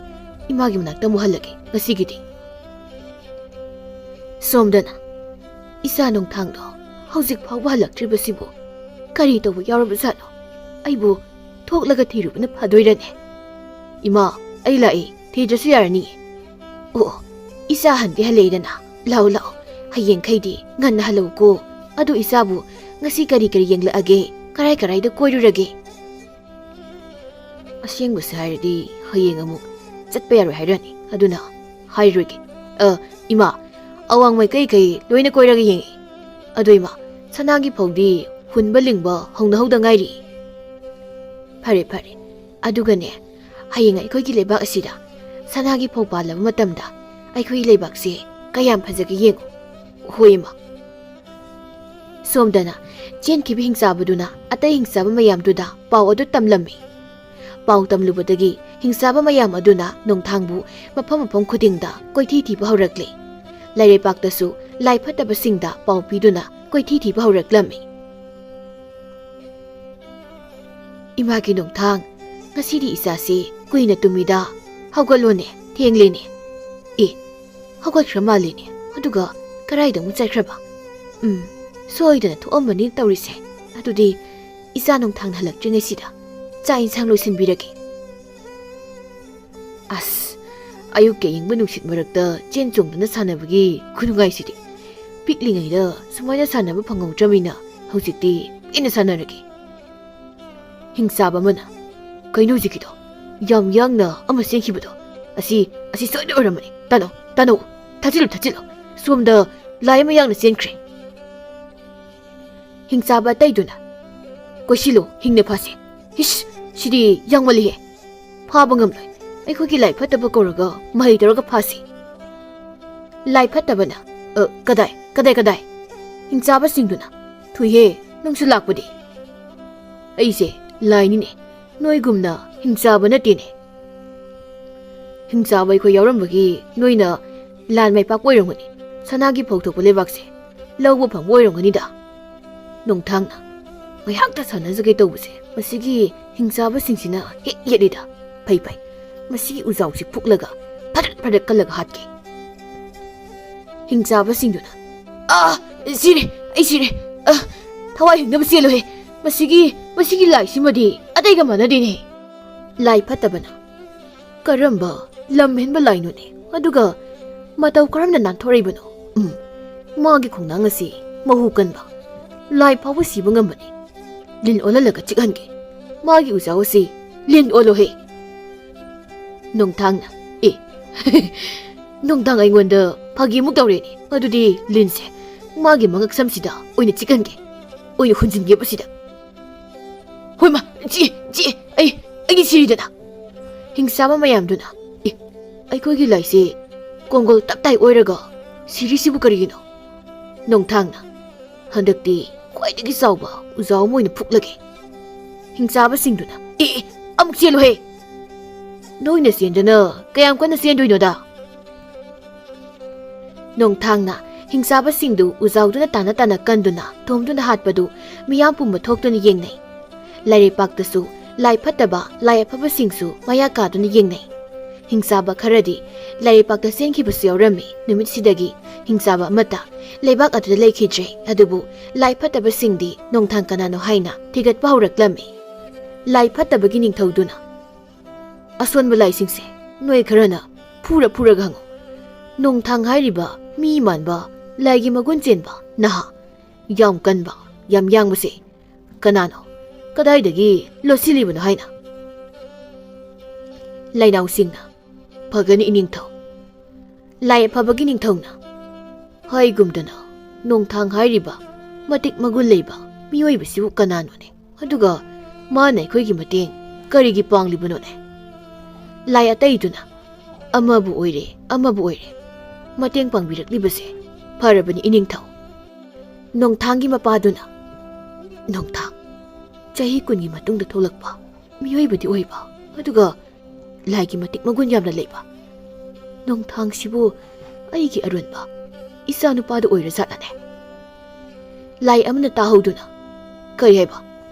ꯏꯃꯥꯒꯤ ꯃꯅꯥꯛꯇ ꯑꯃꯨꯛ ꯍꯜꯂꯒꯦ ꯉꯁꯤꯒꯤꯗꯤ꯫" ꯁꯣꯝꯗꯅ, "ꯏꯆꯥ ꯅꯣꯡꯊꯥꯡꯗꯣ ꯍꯧꯖꯤꯛ ꯐꯥꯎꯕ ꯍꯜꯂꯛꯇ꯭ꯔꯤꯕꯁꯤꯕꯨ ꯀꯔꯤ ꯇꯧꯕ ꯌꯥꯎꯔꯕꯖꯥꯠꯅꯣ? ꯑꯩꯕꯨ ꯊꯣꯛꯂꯒ ꯊꯤꯔꯨꯕꯅ ꯐꯗꯣꯏꯔꯅꯦ? ꯏꯃꯥ, ꯑꯩ ꯂꯥꯛꯏ, ꯊꯤꯗ꯭ꯔꯁꯨ ꯌꯥꯔꯅꯤ꯫" "ꯑꯣ, ꯏꯆꯥ ꯍꯟꯗꯤ ꯍꯜꯂꯛꯏꯗꯅ꯫ ꯂꯥꯛꯑꯣ, ꯂꯥꯛꯑꯣ, ꯍꯌꯦꯡꯈꯩꯗꯤ ꯉꯟꯅ ꯍꯜꯂꯛꯎꯀꯣ꯫ ꯑꯗꯨ ꯏꯆꯥꯕꯨ ꯉꯁꯤ ꯀꯔꯤ ꯀꯔꯤ ꯌꯦꯡꯂꯛꯑꯒꯦ? ꯀꯔꯥꯏ ꯀꯔꯥꯏꯗ ꯀꯣꯏꯔꯨꯔꯒꯦ?" ꯑꯁꯦꯡꯕꯁꯦ ꯍꯥꯏꯔꯗꯤ ꯍꯌꯦꯡ ꯑꯃꯨꯛ ꯆꯠꯄ ꯌꯥꯔꯣꯏ ꯍꯥꯏꯔꯅꯤ꯫ ꯑꯗꯨꯅ ꯍꯥꯏꯔꯣꯏꯒꯦ꯫ ꯑ, ꯏꯃꯥ, ꯑꯋꯥꯡ ꯃꯥꯏꯀꯩ ꯀꯩ ꯂꯣꯏꯅ ꯀꯣꯏꯔꯒ ꯌꯦꯡꯉꯦ꯫ ꯑꯗꯣ ꯏꯃꯥ, ꯁꯅꯥꯒꯤ ꯐꯧꯗꯤ ꯍꯨꯟꯕ ꯂꯤꯡꯕ ꯍꯧꯅꯍꯧꯗ ꯉꯥꯏꯔꯤ꯫ ꯐꯔꯦ, ꯐꯔꯦ꯫ ꯑꯗꯨꯒꯅꯦ, ꯍꯌꯦꯡ ꯑꯩꯈꯣꯏꯒꯤ ꯂꯩꯕꯥꯛ ꯑꯁꯤꯗ ꯁꯅꯥꯒꯤ ꯐꯧ ꯄꯥꯜꯂꯕ ꯃꯇꯝꯗ ꯑꯩꯈꯣꯏꯒꯤ ꯂꯩꯕꯥꯛꯁꯦ ꯀꯌꯥꯝ ꯐꯖꯒꯦ ꯌꯦꯡꯉꯨ꯫ ꯍꯣꯏ, ꯏꯃꯥ꯫ ꯁꯣꯝꯗꯅ ꯆꯦꯟꯈꯤꯕ ꯍꯤꯡꯆꯥꯕꯗꯨꯅ ꯑꯇꯩ ꯍꯤꯡꯆꯥꯕ ꯃꯌꯥꯝꯗꯨꯗ ꯄꯥꯎ ꯑꯗꯨ ꯇꯝꯂꯝꯃꯤ꯫ ꯄꯥꯎ ꯇꯝꯂꯨꯕꯗꯒꯤ ꯍꯤꯡꯆꯥꯕ ꯃꯌꯥꯝ ꯑꯗꯨꯅ ꯅꯣꯡꯊꯥꯡꯕꯨ ꯃꯐꯝ ꯃꯐꯝ ꯈꯨꯗꯤꯡꯗ ꯀꯣꯏꯊꯤ ꯊꯤꯕ ꯍꯧꯔꯛꯂꯦ꯫ ꯂꯥꯏꯔꯩꯄꯥꯛꯇꯁꯨ ꯂꯥꯏ ꯐꯠꯇꯕꯁꯤꯡꯗ ꯄꯥꯎ ꯄꯤꯗꯨꯅ ꯀꯣꯏꯊꯤ ꯊꯤꯕ ꯍꯧꯔꯛꯂꯝꯃꯤ꯫ ꯏꯃꯥꯒꯤ ꯅꯣꯡꯊꯥꯡ, ꯉꯁꯤꯗꯤ ꯏꯆꯥꯁꯤ ꯀꯨꯏꯅ ꯇꯨꯝꯃꯤꯗ꯫ ꯍꯧꯒꯠꯂꯣꯅꯦ, ꯊꯦꯡꯂꯦꯅꯦ꯫ ꯑꯦ, ꯍꯧꯒꯠꯈ꯭ꯔ ꯃꯥꯜꯂꯦꯅꯦ꯫ ꯑꯗꯨꯒ ꯀꯔꯥꯏꯗ ꯑꯃꯨꯛ ꯆꯠꯈ꯭ꯔꯕ? ꯎꯝ, ꯁꯣꯏꯗꯅ ꯊꯣꯛꯑꯝꯕꯅꯤ ꯇꯧꯔꯤꯁꯦ꯫ ꯑꯗꯨꯗꯤ ꯏꯆꯥ ꯅꯣꯡꯊꯥꯡꯅ ꯍꯜꯂꯛꯇ꯭ꯔꯤꯉꯩꯁꯤꯗ ꯆꯥꯛ ꯏꯟꯁꯥꯡ ꯂꯣꯏꯁꯤꯟꯕꯤꯔꯒꯦ꯫ ꯑꯁ, ꯑꯌꯨꯛꯀꯤ ꯑꯌꯤꯡꯕ ꯅꯨꯡꯁꯤꯠ ꯃꯔꯛꯇ ꯆꯦꯟ ꯆꯣꯡꯗꯨꯅ ꯁꯥꯟꯅꯕꯒꯤ ꯈꯨꯅꯨꯡꯉꯥꯏꯁꯤꯗꯤ꯫ ꯄꯤꯛꯂꯤꯉꯩꯗ ꯁꯨꯃꯥꯏꯅ ꯁꯥꯟꯅꯕ ꯐꯪꯍꯧꯗ꯭ꯔꯃꯤꯅ ꯍꯧꯖꯤꯛꯇꯤ ꯄꯦꯟꯅ ꯁꯥꯟꯅꯔꯒꯦ꯫ ꯍꯤꯡꯆꯥꯕ ꯑꯃꯅ, "ꯀꯩꯅꯣ ꯍꯧꯖꯤꯛꯀꯤꯗꯣ? ꯌꯥꯝ ꯌꯥꯡꯅ ꯑꯃ ꯆꯦꯟꯈꯤꯕꯗꯣ? ꯑꯁꯤ, ꯑꯁꯤ ꯁꯣꯏꯗꯅ ꯑꯣꯏꯔꯝꯃꯅꯤ꯫ ꯇꯥꯅꯧ, ꯇꯥꯅꯧ, ꯊꯥꯖꯤꯜꯂꯨ, ꯊꯥꯖꯤꯜꯂꯨ꯫ ꯁꯣꯝꯗ ꯂꯥꯏ ꯑꯃ ꯌꯥꯡꯅ ꯆꯦꯟꯈ꯭ꯔꯦ꯫" ꯍꯤꯡꯆꯥꯕ ꯑꯇꯩꯗꯨꯅ, "ꯀꯣꯏꯁꯤꯜꯂꯨ, ꯍꯤꯡꯅ ꯐꯥꯁꯦ꯫ ꯏꯁ, ꯁꯤꯗꯤ ꯌꯥꯡꯃꯜꯂꯤꯍꯦ꯫ ꯐꯥꯕ ꯉꯝꯂꯣꯏ꯫ ꯑꯩꯈꯣꯏꯒꯤ ꯂꯥꯏ ꯐꯠꯇꯕ ꯀꯧꯔꯒ ꯃꯍꯩ ꯇꯧꯔꯒ ꯐꯥꯁꯤ꯫" ꯂꯥꯏ ꯐꯠꯇꯕꯅ, "ꯑ, ꯀꯗꯥꯏ, ꯀꯗꯥꯏ, ꯀꯗꯥꯏ?" ꯍꯤꯡꯆꯥꯕꯁꯤꯡꯗꯨꯅ, "ꯊꯨꯏꯍꯦ, ꯅꯪꯁꯨ ꯂꯥꯛꯄꯗꯤ꯫ ꯑꯩꯁꯦ ꯂꯥꯏꯅꯤꯅꯦ, ꯅꯣꯏꯒꯨꯝꯅ ꯍꯤꯡꯆꯥꯕ ꯅꯠꯇꯦꯅꯦ꯫ ꯍꯤꯡꯆꯥꯕ ꯑꯩꯈꯣꯏ ꯌꯥꯎꯔꯝꯕꯒꯤ ꯅꯣꯏꯅ ꯂꯥꯟ ꯃꯥꯏ ꯄꯥꯛꯄ ꯑꯣꯏꯔꯝꯒꯅꯤ꯫ ꯁꯅꯥꯒꯤ ꯐꯧ ꯊꯣꯛꯄ ꯂꯩꯕꯥꯛꯁꯦ ꯂꯧꯕ ꯐꯪꯕ ꯑꯣꯏꯔꯝꯒꯅꯤꯗ꯫" ꯅꯣꯡꯊꯥꯡꯅ, "ꯉꯥꯏꯍꯥꯛꯇ ꯁꯥꯟꯅꯖꯒꯦ ꯇꯧꯕꯁꯦ ꯃꯁꯤꯒꯤ ꯍꯤꯡꯆꯥꯕꯁꯤꯡꯁꯤꯅ ꯍꯦꯛ ꯌꯦꯠꯂꯤꯗ꯫ ꯐꯩ, ꯐꯩ, ꯃꯁꯤꯒꯤ ꯎꯖꯥꯎꯁꯤ ꯐꯨꯛꯂꯒ ꯐꯗ꯭ꯔꯠ ꯐꯗ꯭ꯔꯠ ꯀꯜꯂꯒ ꯍꯥꯠꯀꯦ꯫" ꯍꯤꯡꯆꯥꯕꯁꯤꯡꯗꯨꯅ, "ꯑꯥ, ꯁꯤꯔꯦ, ꯑꯩ ꯁꯤꯔꯦ꯫ ꯑ, ꯊꯋꯥꯏ ꯍꯤꯡꯅꯕ ꯆꯦꯜꯂꯨꯍꯦ꯫ ꯃꯁꯤꯒꯤ, ꯃꯁꯤꯒꯤ ꯂꯥꯏꯁꯤꯃꯗꯤ ꯑꯇꯩꯒ ꯃꯥꯟꯅꯗꯦꯅꯦ꯫" ꯂꯥꯏ ꯐꯠꯇꯕꯅ, "ꯀꯔꯝꯕ ꯂꯝ ꯍꯦꯟꯕ ꯂꯥꯏꯅꯣꯅꯦ? ꯑꯗꯨꯒ ꯃꯇꯧ ꯀꯔꯝꯅ ꯅꯥꯟꯊꯣꯔꯛꯏꯕꯅꯣ? ꯎꯝ, ꯃꯥꯒꯤ ꯈꯣꯡꯅꯥꯡ ꯑꯁꯤ ꯃꯍꯨ ꯀꯟꯕ꯫ ꯂꯥꯏ ꯐꯥꯎꯕ ꯁꯤꯕ ꯉꯝꯕꯅꯤ꯫ ꯂꯤꯟ ꯑꯣꯜꯍꯜꯂꯒ ꯆꯤꯛꯍꯟꯒꯦ꯫ ꯃꯥꯒꯤ ꯎꯖꯥꯎ ꯑꯁꯤ ꯂꯤꯟ ꯑꯣꯜꯂꯣꯍꯦ꯫ ꯅꯣꯡꯊꯥꯡꯅ, "ꯑꯦ, ꯅꯣꯡꯊꯥꯡ ꯑꯩꯉꯣꯟꯗ ꯐꯥꯒꯤꯃꯨꯛ ꯇꯧꯔꯦꯅꯦ꯫ ꯑꯗꯨꯗꯤ ꯂꯤꯟꯁꯦ ꯃꯥꯒꯤ ꯃꯉꯛꯁꯝꯁꯤꯗ ꯑꯣꯏꯅ ꯆꯤꯛꯍꯟꯒꯦ, ꯑꯣꯏꯅ ꯍꯨꯟꯖꯤꯟꯒꯦꯕ ꯁꯤꯗ꯫ ꯍꯣꯏꯃ, ꯆꯤꯛꯑꯦ, ꯆꯤꯛꯑꯦ, ꯑꯩ, ꯑꯩꯗꯤ ꯁꯤꯔꯤꯗꯅ!" ꯍꯤꯡꯆꯥꯕ ꯃꯌꯥꯝꯗꯨꯅ, "ꯑꯦ, ꯑꯩꯈꯣꯏꯒꯤ ꯂꯥꯏꯁꯦ ꯀꯣꯡꯒꯣꯜ ꯇꯞꯇꯥꯏ ꯑꯣꯏꯔꯒ ꯁꯤꯔꯤꯁꯤꯕꯨ ꯀꯔꯤꯒꯤꯅꯣ?" ꯅꯣꯡꯊꯥꯡꯅ, "ꯍꯟꯗꯛꯇꯤ ꯈ꯭ꯋꯥꯏꯗꯒꯤ ꯆꯥꯎꯕ ꯎꯖꯥꯎ ꯑꯃ ꯑꯣꯏꯅ ꯐꯨꯛꯂꯒꯦ꯫" ꯍꯤꯡꯆꯥꯕꯁꯤꯡꯗꯨꯅ, "ꯑꯦ, ꯑꯦ, ꯑꯃꯨꯛ ꯆꯦꯜꯂꯨꯍꯦ! ꯅꯣꯏꯅ ꯆꯦꯟꯗꯅ ꯀꯌꯥꯝ ꯀꯟꯅ ꯆꯦꯟꯗꯣꯏꯅꯣꯗ?" ꯅꯣꯡꯊꯥꯡꯅ ꯍꯤꯡꯆꯥꯕꯁꯤꯡꯗꯨ ꯎꯖꯥꯎꯗꯨꯅ ꯇꯥꯅ ꯇꯥꯅ ꯀꯟꯗꯨꯅ ꯊꯣꯝꯗꯨꯅ ꯍꯥꯠꯄꯗꯨ ꯃꯤꯌꯥꯝ ꯄꯨꯝꯕ ꯊꯣꯛꯇꯨꯅ ꯌꯦꯡꯅꯩ꯫ ꯂꯥꯏꯔꯩꯄꯥꯛꯇꯁꯨ ꯂꯥꯏ ꯐꯠꯇꯕ, ꯂꯥꯏ ꯑꯐꯕꯁꯤꯡꯁꯨ ꯃꯌꯥ ꯀꯥꯗꯨꯅ ꯌꯦꯡꯅꯩ꯫ ꯍꯤꯡꯆꯥꯕ ꯈꯔꯗꯤ ꯂꯥꯏꯔꯩꯄꯥꯛꯇ ꯆꯦꯟꯈꯤꯕꯁꯨ ꯌꯥꯎꯔꯝꯃꯤ꯫ ꯅꯨꯃꯤꯠꯁꯤꯗꯒꯤ ꯍꯤꯡꯆꯥꯕ ꯑꯃꯠꯇ ꯂꯩꯕꯥꯛ ꯑꯗꯨꯗ ꯂꯩꯈꯤꯗ꯭ꯔꯦ꯫ ꯑꯗꯨꯕꯨ ꯂꯥꯏ ꯐꯠꯇꯕꯁꯤꯡꯗꯤ ꯅꯣꯡꯊꯥꯡ ꯀꯅꯥꯅꯣ ꯍꯥꯏꯅ ꯊꯤꯒꯠꯄ ꯍꯧꯔꯛꯂꯝꯃꯤ꯫ ꯂꯥꯏ ꯐꯠꯇꯕꯒꯤ ꯅꯤꯡꯊꯧꯗꯨꯅ, "ꯑꯁꯣꯟꯕ ꯂꯥꯏꯁꯤꯡꯁꯦ ꯅꯣꯏ ꯈꯔꯅ ꯐꯨꯔ ꯐꯨꯔꯒ ꯍꯪꯉꯨ꯫ ꯅꯣꯡꯊꯥꯡ ꯍꯥꯏꯔꯤꯕ ꯃꯤ ꯃꯥꯟꯕ, ꯂꯥꯏꯒꯤ ꯃꯒꯨꯟ ꯆꯦꯟꯕ ꯅꯍꯥ, ꯌꯥꯝ ꯀꯟꯕ, ꯌꯥꯝ ꯌꯥꯡꯕꯁꯦ ꯀꯅꯥꯅꯣ, ꯀꯗꯥꯏꯗꯒꯤ ꯂꯣꯠꯁꯤꯜꯂꯤꯕꯅꯣ ꯍꯥꯏꯅ?" ꯂꯥꯏꯅꯥꯎꯁꯤꯡꯅ, "ꯐꯒꯅꯤ ꯏꯅꯤꯡꯊꯧ꯫ ꯂꯥꯏ ꯑꯐꯕꯒꯤ ꯅꯤꯡꯊꯧꯅ ꯍꯥꯏꯒꯨꯝꯗꯅ ꯅꯣꯡꯊꯥꯡ ꯍꯥꯏꯔꯤꯕ ꯃꯇꯤꯛ ꯃꯒꯨꯟ ꯂꯩꯕ ꯃꯤꯑꯣꯏꯕꯁꯤꯕꯨ ꯀꯅꯥꯅꯣꯅꯦ? ꯑꯗꯨꯒ ꯃꯥꯅ ꯑꯩꯈꯣꯏꯒꯤ ꯃꯇꯦꯡ ꯀꯔꯤꯒꯤ ꯄꯥꯡꯂꯤꯕꯅꯣꯅꯦ?" ꯂꯥꯏ ꯑꯇꯩꯗꯨꯅ, "ꯑꯃꯕꯨ ꯑꯣꯏꯔꯦ, ꯑꯃꯕꯨ ꯑꯣꯏꯔꯦ, ꯃꯇꯦꯡ ꯄꯥꯡꯕꯤꯔꯛꯂꯤꯕꯁꯦ ꯐꯔꯕꯅꯤ ꯏꯅꯤꯡꯊꯧ꯫" ꯅꯣꯡꯊꯥꯡꯒꯤ ꯃꯄꯥꯗꯨꯅ, "ꯅꯣꯡꯊꯥꯡ, ꯆꯍꯤ ꯀꯨꯟꯒꯤ ꯃꯇꯨꯡꯗ ꯊꯣꯛꯂꯛꯄ ꯃꯤꯑꯣꯏꯕꯗꯤ ꯑꯣꯏꯕ, ꯑꯗꯨꯒ ꯂꯥꯏꯒꯤ ꯃꯇꯤꯛ ꯃꯒꯨꯟ ꯌꯥꯝꯅ ꯂꯩꯕ ꯅꯣꯡꯊꯥꯡꯁꯤꯕꯨ ꯑꯩꯒꯤ ꯑꯔꯣꯟꯕ ꯏꯆꯥꯅꯨꯄꯥꯗꯨ ꯑꯣꯏꯔꯖꯥꯠꯂꯅꯦ?" ꯂꯥꯏ ꯑꯃꯅ ꯇꯥꯍꯧꯗꯨꯅ, "ꯀꯔꯤ ꯍꯥꯏꯕ?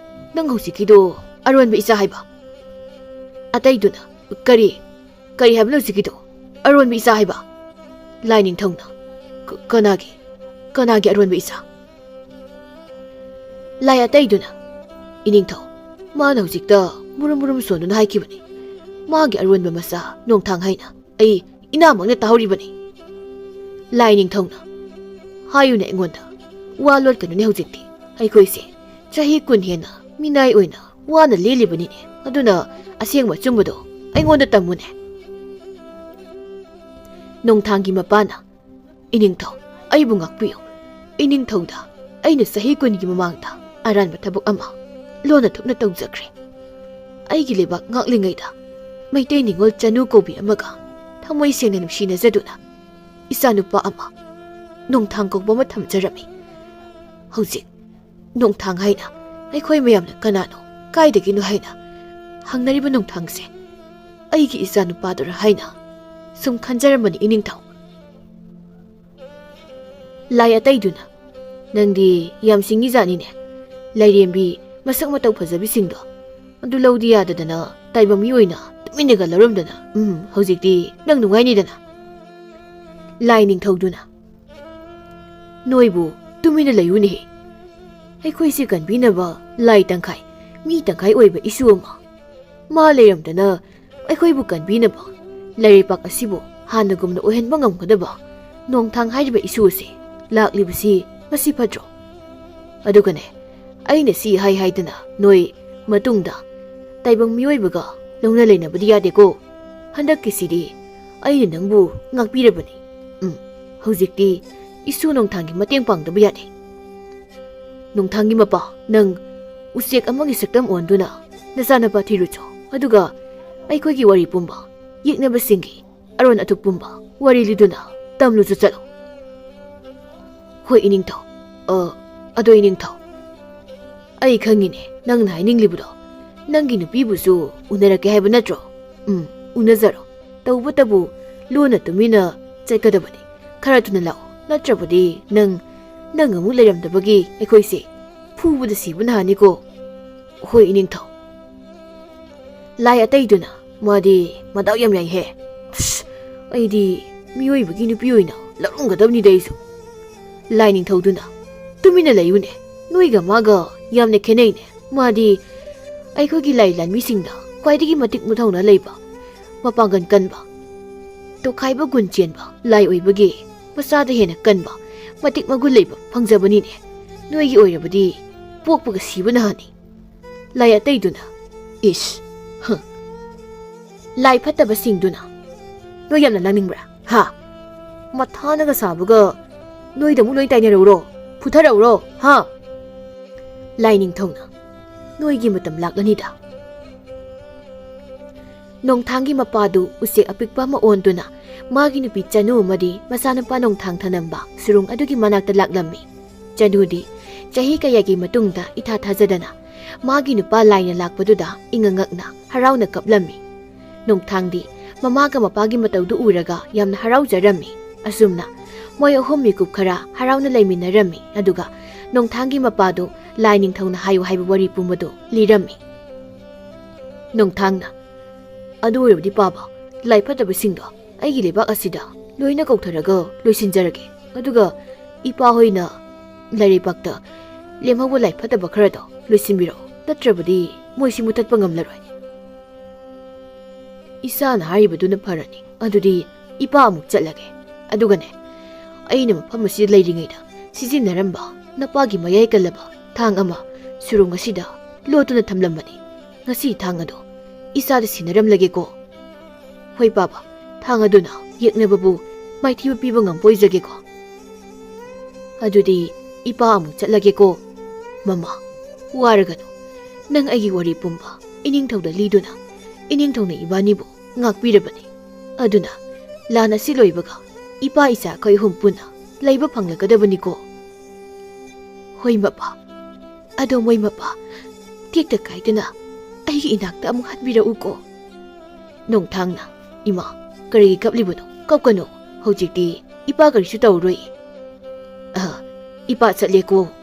ꯅꯪ ꯍꯧꯖꯤꯛꯀꯤꯗꯣ ꯑꯔꯣꯟꯕ ꯏꯆꯥ ꯍꯥꯏꯕ?" ꯑꯇꯩꯗꯨꯅ, "ꯀꯔꯤ? ꯀꯔꯤ ꯍꯥꯏꯕꯅꯣ ꯍꯧꯖꯤꯛꯀꯤꯗꯣ? ꯑꯔꯣꯟꯕ ꯏꯆꯥ ꯍꯥꯏꯕ?" ꯂꯥꯏ ꯅꯤꯡꯊꯧꯅ, "ꯀ-, ꯀꯅꯥꯒꯤ? ꯀꯅꯥꯒꯤ ꯑꯔꯣꯟꯕ ꯏꯆꯥ?" ꯂꯥꯏ ꯑꯇꯩꯗꯨꯅ, "ꯏꯅꯤꯡꯊꯧ, ꯃꯥꯅ ꯍꯧꯖꯤꯛꯇ ꯃꯨꯔꯨꯝ ꯃꯨꯔꯨꯝ ꯁꯣꯟꯗꯨꯅ ꯍꯥꯏꯈꯤꯕꯅꯤ꯫ ꯃꯥꯒꯤ ꯑꯔꯣꯟꯕ ꯃꯆꯥ ꯅꯣꯡꯊꯥꯡ ꯍꯥꯏꯅ꯫ ꯑꯩ ꯏꯅꯥꯃꯛꯅ ꯇꯥꯍꯧꯔꯤꯕꯅꯤ꯫" ꯂꯥꯏ ꯅꯤꯡꯊꯧꯅ, "ꯍꯥꯏꯌꯨꯅꯦ ꯑꯩꯉꯣꯟꯗ, ꯋꯥ ꯂꯣꯠꯀꯅꯨꯅꯦ ꯍꯧꯖꯤꯛꯇꯤ꯫ ꯑꯩꯈꯣꯏꯁꯦ ꯆꯍꯤ ꯀꯨꯟ ꯍꯦꯟꯅ ꯃꯤꯅꯥꯏ ꯑꯣꯏꯅ ꯋꯥꯅ ꯂꯦꯜꯂꯤꯕꯅꯤꯅꯦ꯫ ꯑꯗꯨꯅ ꯑꯁꯦꯡꯕ ꯑꯆꯨꯝꯕꯗꯣ ꯑꯩꯉꯣꯟꯗ ꯇꯝꯃꯨꯅꯦ꯫ ꯅꯣꯡꯊꯥꯡꯒꯤ ꯃꯄꯥꯅ, "ꯏꯅꯤꯡꯊꯧ, ꯑꯩꯕꯨ ꯉꯥꯛꯄꯤꯌꯨ꯫ ꯏꯅꯤꯡꯊꯧꯗ ꯑꯩꯅ ꯆꯍꯤ ꯀꯨꯟꯒꯤ ꯃꯃꯥꯡꯗ ꯑꯔꯥꯟꯕ ꯊꯕꯛ ꯑꯃ ꯂꯣꯟꯅ ꯊꯨꯞꯅ ꯇꯧꯖꯈ꯭ꯔꯦ꯫ ꯑꯩꯒꯤ ꯂꯩꯕꯥꯛ ꯉꯥꯛꯂꯤꯉꯩꯗ ꯃꯩꯇꯩ ꯅꯤꯉꯣꯜ ꯆꯅꯨ ꯀꯧꯕꯤ ꯑꯃꯒ ꯊꯃꯣꯏ ꯁꯦꯡꯅ ꯅꯨꯡꯁꯤꯅꯖꯗꯨꯅ ꯏꯆꯥꯅꯨꯄꯥ ꯑꯃ ꯅꯣꯡꯊꯥꯡ ꯀꯧꯕ ꯑꯃ ꯊꯝꯖꯔꯝꯃꯤ꯫ ꯍꯧꯖꯤꯛ ꯅꯣꯡꯊꯥꯡ ꯍꯥꯏꯅ ꯑꯩꯈꯣꯏ ꯃꯌꯥꯝꯅ ꯀꯅꯥꯅꯣ, ꯀꯥꯏꯗꯒꯤꯅꯣ ꯍꯥꯏꯅ ꯍꯪꯅꯔꯤꯕ ꯅꯣꯡꯊꯥꯡꯁꯦ ꯑꯩꯒꯤ ꯏꯆꯥꯅꯨꯄꯥꯗꯨꯔ ꯍꯥꯏꯅ ꯁꯨꯝ ꯈꯟꯖꯔꯝꯕꯅꯤ ꯏꯅꯤꯡꯊꯧ꯫" ꯂꯥꯏ ꯑꯇꯩꯗꯨꯅ, "ꯅꯪꯗꯤ ꯌꯥꯝ ꯁꯤꯡꯉꯤꯖꯥꯠꯅꯤꯅꯦ꯫ ꯂꯥꯏꯔꯦꯝꯕꯤ ꯃꯁꯛ ꯃꯇꯧ ꯐꯖꯕꯤꯁꯤꯡꯗꯣ ꯑꯗꯨ ꯂꯧꯗꯤ ꯌꯥꯗꯗꯅ ꯇꯥꯏꯕꯪ ꯃꯤ ꯑꯣꯏꯅ ꯇꯨꯃꯤꯟꯅꯒ ꯂꯧꯔꯝꯗꯅ꯫ ꯎꯝ, ꯍꯧꯖꯤꯛꯇꯤ ꯅꯪ ꯅꯨꯡꯉꯥꯏꯅꯤꯗꯅ꯫" ꯂꯥꯏ ꯅꯤꯡꯊꯧꯗꯨꯅ, "ꯅꯣꯏꯕꯨ ꯇꯨꯃꯤꯟꯅ ꯂꯩꯌꯨꯅꯦꯍꯦ꯫ ꯑꯩꯈꯣꯏꯁꯦ ꯀꯟꯕꯤꯅꯕ ꯂꯥꯏ ꯇꯪꯈꯥꯏ, ꯃꯤ ꯇꯪꯈꯥꯏ ꯑꯣꯏꯕ ꯏꯁꯨ ꯑꯃ, ꯃꯥ ꯂꯩꯔꯝꯗꯅ ꯑꯩꯈꯣꯏꯕꯨ ꯀꯟꯕꯤꯅꯕ, ꯂꯩꯔꯩꯄꯥꯛ ꯑꯁꯤꯕꯨ ꯍꯥꯟꯅꯒꯨꯝꯅ ꯑꯣꯏꯍꯟꯕ ꯉꯝꯒꯗꯕ ꯅꯣꯡꯊꯥꯡ ꯍꯥꯏꯔꯤꯕ ꯏꯁꯨ ꯑꯁꯤ ꯂꯥꯛꯂꯤꯕꯁꯤ ꯃꯁꯤ ꯐꯠꯇ꯭ꯔꯣ? ꯑꯗꯨꯒꯅꯦ, ꯑꯩꯅ ꯁꯤ ꯍꯥꯏ ꯍꯥꯏꯗꯅ ꯅꯣꯏ ꯃꯇꯨꯡꯗ ꯇꯥꯏꯕꯪ ꯃꯤꯑꯣꯏꯕꯒ ꯂꯧꯅ ꯂꯩꯅꯕꯗꯤ ꯌꯥꯗꯦꯀꯣ꯫ ꯍꯟꯗꯛꯀꯤꯁꯤꯗꯤ ꯑꯩꯅ ꯅꯪꯕꯨ ꯉꯥꯛꯄꯤꯔꯕꯅꯤ꯫ ꯎꯝ, ꯍꯧꯖꯤꯛꯇꯤ ꯏꯁꯨ ꯅꯣꯡꯊꯥꯡꯒꯤ ꯃꯇꯦꯡ ꯄꯥꯡꯗꯕ ꯌꯥꯗꯦ꯫ ꯅꯣꯡꯊꯥꯡꯒꯤ ꯃꯄꯥ, ꯅꯪ ꯎꯆꯦꯛ ꯑꯃꯒꯤ ꯁꯛꯇꯝ ꯑꯣꯟꯗꯨꯅ ꯅꯆꯥꯅꯨꯄꯥ ꯊꯤꯔꯨꯆꯣ꯫ ꯑꯗꯨꯒ ꯑꯩꯈꯣꯏꯒꯤ ꯋꯥꯔꯤ ꯄꯨꯝꯕ ꯌꯦꯛꯅꯕꯁꯤꯡꯒꯤ ꯑꯔꯣꯟ ꯑꯊꯨꯞ ꯄꯨꯝꯕ ꯋꯥꯔꯤ ꯂꯤꯗꯨꯅ ꯇꯝꯂꯨꯆꯣ ꯆꯠꯂꯣ꯫" "ꯍꯣꯏ ꯏꯅꯤꯡꯊꯧ꯫ ꯑ, ꯑꯗꯣ ꯏꯅꯤꯡꯊꯧ, ꯑꯩ ꯈꯪꯉꯤꯅꯦ ꯅꯪꯅ ꯍꯥꯏꯅꯤꯡꯂꯤꯕꯗꯣ꯫ ꯅꯪꯒꯤ ꯅꯨꯄꯤꯕꯨꯁꯨ ꯎꯅꯔꯛꯀꯦ ꯍꯥꯏꯕ ꯅꯠꯇ꯭ꯔꯣ? ꯎꯝ, ꯎꯅꯖꯔꯣ꯫ ꯇꯧꯕꯇꯕꯨ ꯂꯣꯟꯅ ꯇꯨꯃꯤꯟꯅ ꯆꯠꯀꯗꯕꯅꯤ꯫ ꯈꯔ ꯊꯨꯅ ꯂꯥꯛꯑꯣ, ꯅꯠꯇ꯭ꯔꯕꯗꯤ ꯅꯪ, ꯅꯪ ꯑꯃꯨꯛ ꯂꯩꯔꯝꯗꯕꯒꯤ ꯑꯩꯈꯣꯏꯁꯦ ꯐꯨꯕꯗ ꯁꯤꯕꯅ ꯍꯥꯅꯤꯀꯣ꯫" "ꯍꯣꯏ ꯏꯅꯤꯡꯊꯧ꯫" ꯂꯥꯏ ꯑꯇꯩꯗꯨꯅ, "ꯃꯥꯗꯤ ꯃꯗꯥꯎ ꯌꯥꯝ ꯌꯥꯏꯍꯦ꯫ ꯑꯁ, ꯑꯩꯗꯤ ꯃꯤꯑꯣꯏꯕꯒꯤ ꯅꯨꯄꯤ ꯑꯣꯏꯅ ꯂꯧꯔꯝꯒꯗꯕꯅꯤꯗ ꯑꯩꯁꯨ꯫" ꯂꯥꯏ ꯅꯤꯡꯊꯧꯗꯨꯅ, "ꯇꯨꯃꯤꯟꯅ ꯂꯩꯌꯨꯅꯦ, ꯅꯣꯏꯒ ꯃꯥꯒ ꯌꯥꯝꯅ ꯈꯦꯠꯅꯩꯅꯦ꯫ ꯃꯥꯗꯤ ꯑꯩꯈꯣꯏꯒꯤ ꯂꯥꯏ ꯂꯥꯟꯃꯤꯁꯤꯡꯗ ꯈ꯭ꯋꯥꯏꯗꯒꯤ ꯃꯇꯤꯛ ꯃꯊꯧꯅꯥ ꯂꯩꯕ, ꯃꯄꯥꯡꯒꯜ ꯀꯟꯕ, ꯇꯣꯈꯥꯏꯕ ꯒꯨꯟ ꯆꯦꯟꯕ ꯂꯥꯏ ꯑꯣꯏꯕꯒꯤ ꯃꯆꯥꯗ ꯍꯦꯟꯅ ꯀꯟꯕ, ꯃꯇꯤꯛ ꯃꯒꯨꯟ ꯂꯩꯕ ꯐꯪꯖꯕꯅꯤꯅꯦ꯫ ꯅꯣꯏꯒꯤ ꯑꯣꯏꯔꯕꯗꯤ ꯄꯣꯛꯄꯒ ꯁꯤꯕꯅ ꯍꯥꯅꯤ꯫" ꯂꯥꯏ ꯑꯇꯩꯗꯨꯅ, ꯏꯁ, ꯍ꯫ ꯂꯥꯏ ꯐꯠꯇꯕꯁꯤꯡꯗꯨꯅ ꯅꯣꯏ ꯌꯥꯝꯅ ꯂꯥꯡꯅꯤꯡꯕ꯭ꯔꯥ? ꯍꯥ? ꯃꯊꯥꯅꯒ ꯁꯥꯕꯒ ꯅꯣꯏꯗ ꯑꯃꯨꯛ ꯂꯣꯏ ꯇꯥꯏꯅꯔꯧꯔꯣ? ꯐꯨꯊꯔꯧꯔꯣ? ꯍꯥ? ꯂꯥꯏꯅꯤꯡꯊꯧꯅ, ꯅꯣꯏꯒꯤ ꯃꯇꯝ ꯂꯥꯛꯂꯅꯤꯗ꯫ ꯅꯣꯡꯊꯥꯡꯒꯤ ꯃꯄꯥꯗꯨ ꯎꯆꯦꯛ ꯑꯄꯤꯛꯄ ꯑꯃ ꯑꯣꯟꯗꯨꯅ ꯃꯥꯒꯤ ꯅꯨꯄꯤ ꯆꯅꯨ ꯑꯃꯗꯤ ꯃꯆꯥꯅꯨꯄꯥ ꯅꯣꯡꯊꯥꯡ ꯊꯅꯝꯕ ꯁꯨꯔꯨꯡ ꯑꯗꯨꯒꯤ ꯃꯅꯥꯛꯇ ꯂꯥꯛꯂꯝꯃꯤ꯫ ꯆꯅꯨꯗꯤ ꯆꯍꯤ ꯀꯌꯥꯒꯤ ꯃꯇꯨꯡꯗ ꯏꯊꯥ ꯊꯥꯖꯗꯅ ꯃꯥꯒꯤ ꯅꯨꯄꯥ ꯂꯥꯏꯅ ꯂꯥꯛꯄꯗꯨꯗ ꯏꯉꯛ ꯉꯛꯅ ꯍꯔꯥꯎꯅ ꯀꯞꯂꯝꯃꯤ꯫ ꯅꯣꯡꯊꯥꯡꯗꯤ ꯃꯃꯥꯒ ꯃꯄꯥꯒꯤ ꯃꯇꯧꯗꯨ ꯎꯔꯒ ꯌꯥꯝꯅ ꯍꯔꯥꯎꯖꯔꯝꯃꯤ꯫ ꯑꯁꯨꯝꯅ ꯃꯣꯏ ꯑꯍꯨꯝ ꯃꯤꯀꯨꯞ ꯈꯔ ꯍꯔꯥꯎꯅ ꯂꯩꯃꯤꯟꯅꯔꯝꯃꯤ꯫ ꯑꯗꯨꯒ ꯅꯣꯡꯊꯥꯡꯒꯤ ꯃꯄꯥꯗꯨ ꯂꯥꯏ ꯅꯤꯡꯊꯧꯅ ꯍꯥꯏꯌꯨ ꯍꯥꯏꯕ ꯋꯥꯔꯤ ꯄꯨꯝꯕꯗꯨ ꯂꯤꯔꯝꯃꯤ꯫ ꯅꯣꯡꯊꯥꯡꯅ, "ꯑꯗꯨ ꯑꯣꯏꯔꯕꯗꯤ ꯄꯥꯕ, ꯂꯥꯏ ꯐꯠꯇꯕꯁꯤꯡꯗꯣ ꯑꯩꯒꯤ ꯂꯩꯕꯥꯛ ꯑꯁꯤꯗ ꯂꯣꯏꯅ ꯀꯧꯊꯔꯒ ꯂꯣꯏꯁꯤꯟꯖꯔꯒꯦ꯫ ꯑꯗꯨꯒ ꯏꯄꯥ ꯍꯣꯏꯅ ꯂꯩꯔꯩꯕꯥꯛꯇ ꯂꯦꯝꯍꯧꯕ ꯂꯥꯏ ꯐꯠꯇꯕ ꯈꯔꯗꯣ ꯂꯣꯏꯁꯤꯟꯕꯤꯔꯛꯑꯣ꯫ ꯅꯠꯇ꯭ꯔꯕꯗꯤ ꯃꯣꯏꯁꯤ ꯃꯨꯊꯠꯄ ꯉꯝꯂꯔꯣꯏ꯫" "ꯏꯆꯥꯅ ꯍꯥꯏꯔꯤꯕꯗꯨꯅ ꯐꯔꯅꯤ꯫ ꯑꯗꯨꯗꯤ ꯏꯄꯥ ꯑꯃꯨꯛ ꯆꯠꯂꯒꯦ꯫ ꯑꯗꯨꯒꯅꯦ, ꯑꯩꯅ ꯃꯐꯝ ꯑꯁꯤꯗ ꯂꯩꯔꯤꯉꯩꯗ ꯁꯤꯖꯤꯟꯅꯔꯝꯕ ꯅꯄꯥꯒꯤ ꯃꯌꯥꯏ ꯀꯜꯂꯕ ꯊꯥꯡ ꯑꯃ ꯁꯨꯔꯨꯡ ꯑꯁꯤꯗ ꯂꯣꯠꯇꯨꯅ ꯊꯝꯂꯝꯕꯅꯤ꯫ ꯉꯁꯤ ꯊꯥꯡ ꯑꯗꯣ ꯏꯆꯥꯗ ꯁꯤꯟꯅꯔꯝꯂꯒꯦꯀꯣ꯫" "ꯍꯣꯏ ꯄꯥꯕ, ꯊꯥꯡ ꯑꯗꯨꯅ ꯌꯦꯛꯅꯕꯕꯨ ꯃꯥꯏꯊꯤꯕ ꯄꯤꯕ ꯉꯝꯕ ꯑꯣꯏꯖꯒꯦꯀꯣ꯫" "ꯑꯗꯨꯗꯤ ꯏꯄꯥ ꯑꯃꯨꯛ ꯆꯠꯂꯒꯦꯀꯣ꯫" "ꯃꯃꯥ, ꯋꯥꯔꯒꯅꯨ꯫ ꯅꯪ ꯑꯩꯒꯤ ꯋꯥꯔꯤ ꯄꯨꯝꯕ ꯏꯅꯤꯡꯊꯧꯗ ꯂꯤꯗꯨꯅ ꯏꯅꯤꯡꯊꯧꯅ ꯏꯕꯥꯅꯤꯕꯨ ꯉꯥꯛꯄꯤꯔꯕꯅꯤ꯫ ꯑꯗꯨꯅ ꯂꯥꯟ ꯑꯁꯤ ꯂꯣꯏꯕꯒ ꯏꯄꯥ ꯏꯆꯥ ꯑꯩꯈꯣꯏ ꯑꯍꯨꯝ ꯄꯨꯟꯅ ꯂꯩꯕ ꯐꯪꯂꯛꯀꯗꯕꯅꯤꯀꯣ꯫" "ꯍꯣꯏ ꯃꯄꯥ꯫ ꯑꯗꯣ ꯃꯣꯏ ꯃꯄꯥ, ꯇꯦꯛꯇ ꯀꯥꯏꯗꯅ ꯑꯩꯒꯤ ꯏꯅꯥꯛꯇ ꯑꯃꯨꯛ ꯍꯟꯕꯤꯔꯛꯎꯀꯣ꯫" ꯅꯣꯡꯊꯥꯡꯅ, "ꯏꯃꯥ, ꯀꯔꯤꯒꯤ ꯀꯞꯂꯤꯕꯅꯣ? ꯀꯞꯀꯅꯨ꯫ ꯍꯧꯖꯤꯛꯇꯤ ꯏꯄꯥ ꯀꯔꯤꯁꯨ ꯇꯧꯔꯣꯏ꯫ ꯑ, ꯏꯄꯥ ꯆꯠꯂꯦꯀꯣ꯫"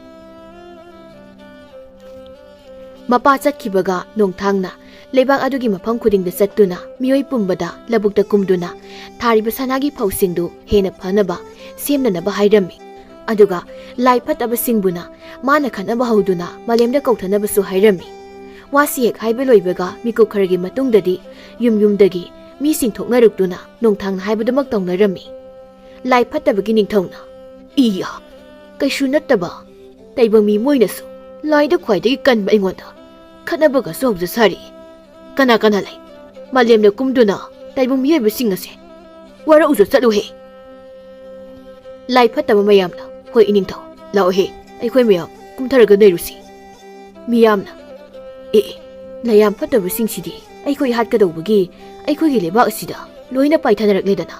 ꯃꯄꯥ ꯆꯠꯈꯤꯕꯒ ꯅꯣꯡꯊꯥꯡꯅ ꯂꯩꯕꯥꯛ ꯑꯗꯨꯒꯤ ꯃꯐꯝ ꯈꯨꯗꯤꯡꯗ ꯆꯠꯇꯨꯅ ꯃꯤꯑꯣꯏ ꯄꯨꯝꯕꯗ ꯂꯧꯕꯨꯛꯇ ꯀꯨꯝꯗꯨꯅ ꯊꯥꯔꯤꯕ ꯁꯅꯥꯒꯤ ꯐꯧꯁꯤꯡꯗꯨ ꯍꯦꯟꯅ ꯐꯅꯕ ꯁꯦꯝꯅꯅꯕ ꯍꯥꯏꯔꯝꯃꯤ꯫ ꯑꯗꯨꯒ ꯂꯥꯏ ꯐꯠꯇꯕꯁꯤꯡꯕꯨꯅ ꯃꯥꯅ ꯈꯠꯅꯕ ꯍꯧꯗꯨꯅ ꯃꯥꯂꯦꯝꯗ ꯀꯧꯊꯅꯕꯁꯨ ꯍꯥꯏꯔꯝꯃꯤ꯫ ꯋꯥꯁꯤ ꯍꯦꯛ ꯍꯥꯏꯕ ꯂꯣꯏꯕꯒ ꯃꯤꯀꯨꯞ ꯈꯔꯒꯤ ꯃꯇꯨꯡꯗꯗꯤ ꯌꯨꯝ ꯌꯨꯝꯗꯒꯤ ꯃꯤꯁꯤꯡ ꯊꯣꯛꯅꯔꯛꯇꯨꯅ ꯅꯣꯡꯊꯥꯡꯅ ꯍꯥꯏꯕꯗꯨꯃꯛ ꯇꯧꯅꯔꯝꯃꯤ꯫ ꯂꯥꯏ ꯐꯠꯇꯕꯒꯤ ꯅꯤꯡꯊꯧꯅ, "ꯏꯌꯥ, ꯀꯩꯁꯨ ꯅꯠꯇꯕ ꯇꯥꯏꯕꯪ ꯃꯤ ꯃꯣꯏꯅꯁꯨ ꯂꯥꯏꯗ ꯈ꯭ꯋꯥꯏꯗꯒꯤ ꯀꯟꯕ ꯑꯩꯉꯣꯟꯗ ꯈꯠꯅꯕꯒꯁꯨ ꯍꯧꯖ ꯁꯥꯔꯤ꯫ ꯀꯅꯥ ꯀꯅꯥ ꯂꯩ? ꯃꯥꯂꯦꯝꯗ ꯀꯨꯝꯗꯨꯅ ꯇꯥꯏꯕꯪ ꯃꯤꯑꯣꯏꯕꯁꯤꯡ ꯑꯁꯦ ꯋꯥꯔꯛꯎꯁꯨ ꯆꯠꯂꯨꯍꯦ꯫ ꯂꯥꯏ ꯐꯠꯇꯕ ꯃꯌꯥꯝꯅ, "ꯍꯣꯏ ꯏꯅꯤꯡꯊꯧ, ꯂꯥꯛꯑꯣꯍꯦ, ꯑꯩꯈꯣꯏ ꯃꯌꯥꯝ ꯀꯨꯝꯊꯔꯒ ꯅꯩꯔꯨꯁꯤ"꯫ ꯃꯤꯌꯥꯝꯅ, "ꯑꯦ ꯑꯦ, ꯂꯥꯏ ꯌꯥꯝ ꯐꯠꯇꯕꯁꯤꯡꯁꯤꯗꯤ ꯑꯩꯈꯣꯏ ꯍꯥꯠꯀꯗꯧꯕꯒꯤ ꯑꯩꯈꯣꯏꯒꯤ ꯂꯩꯕꯥꯛ ꯑꯁꯤꯗ ꯂꯣꯏꯅ ꯄꯥꯏꯊꯅꯔꯛꯂꯦꯗꯅ꯫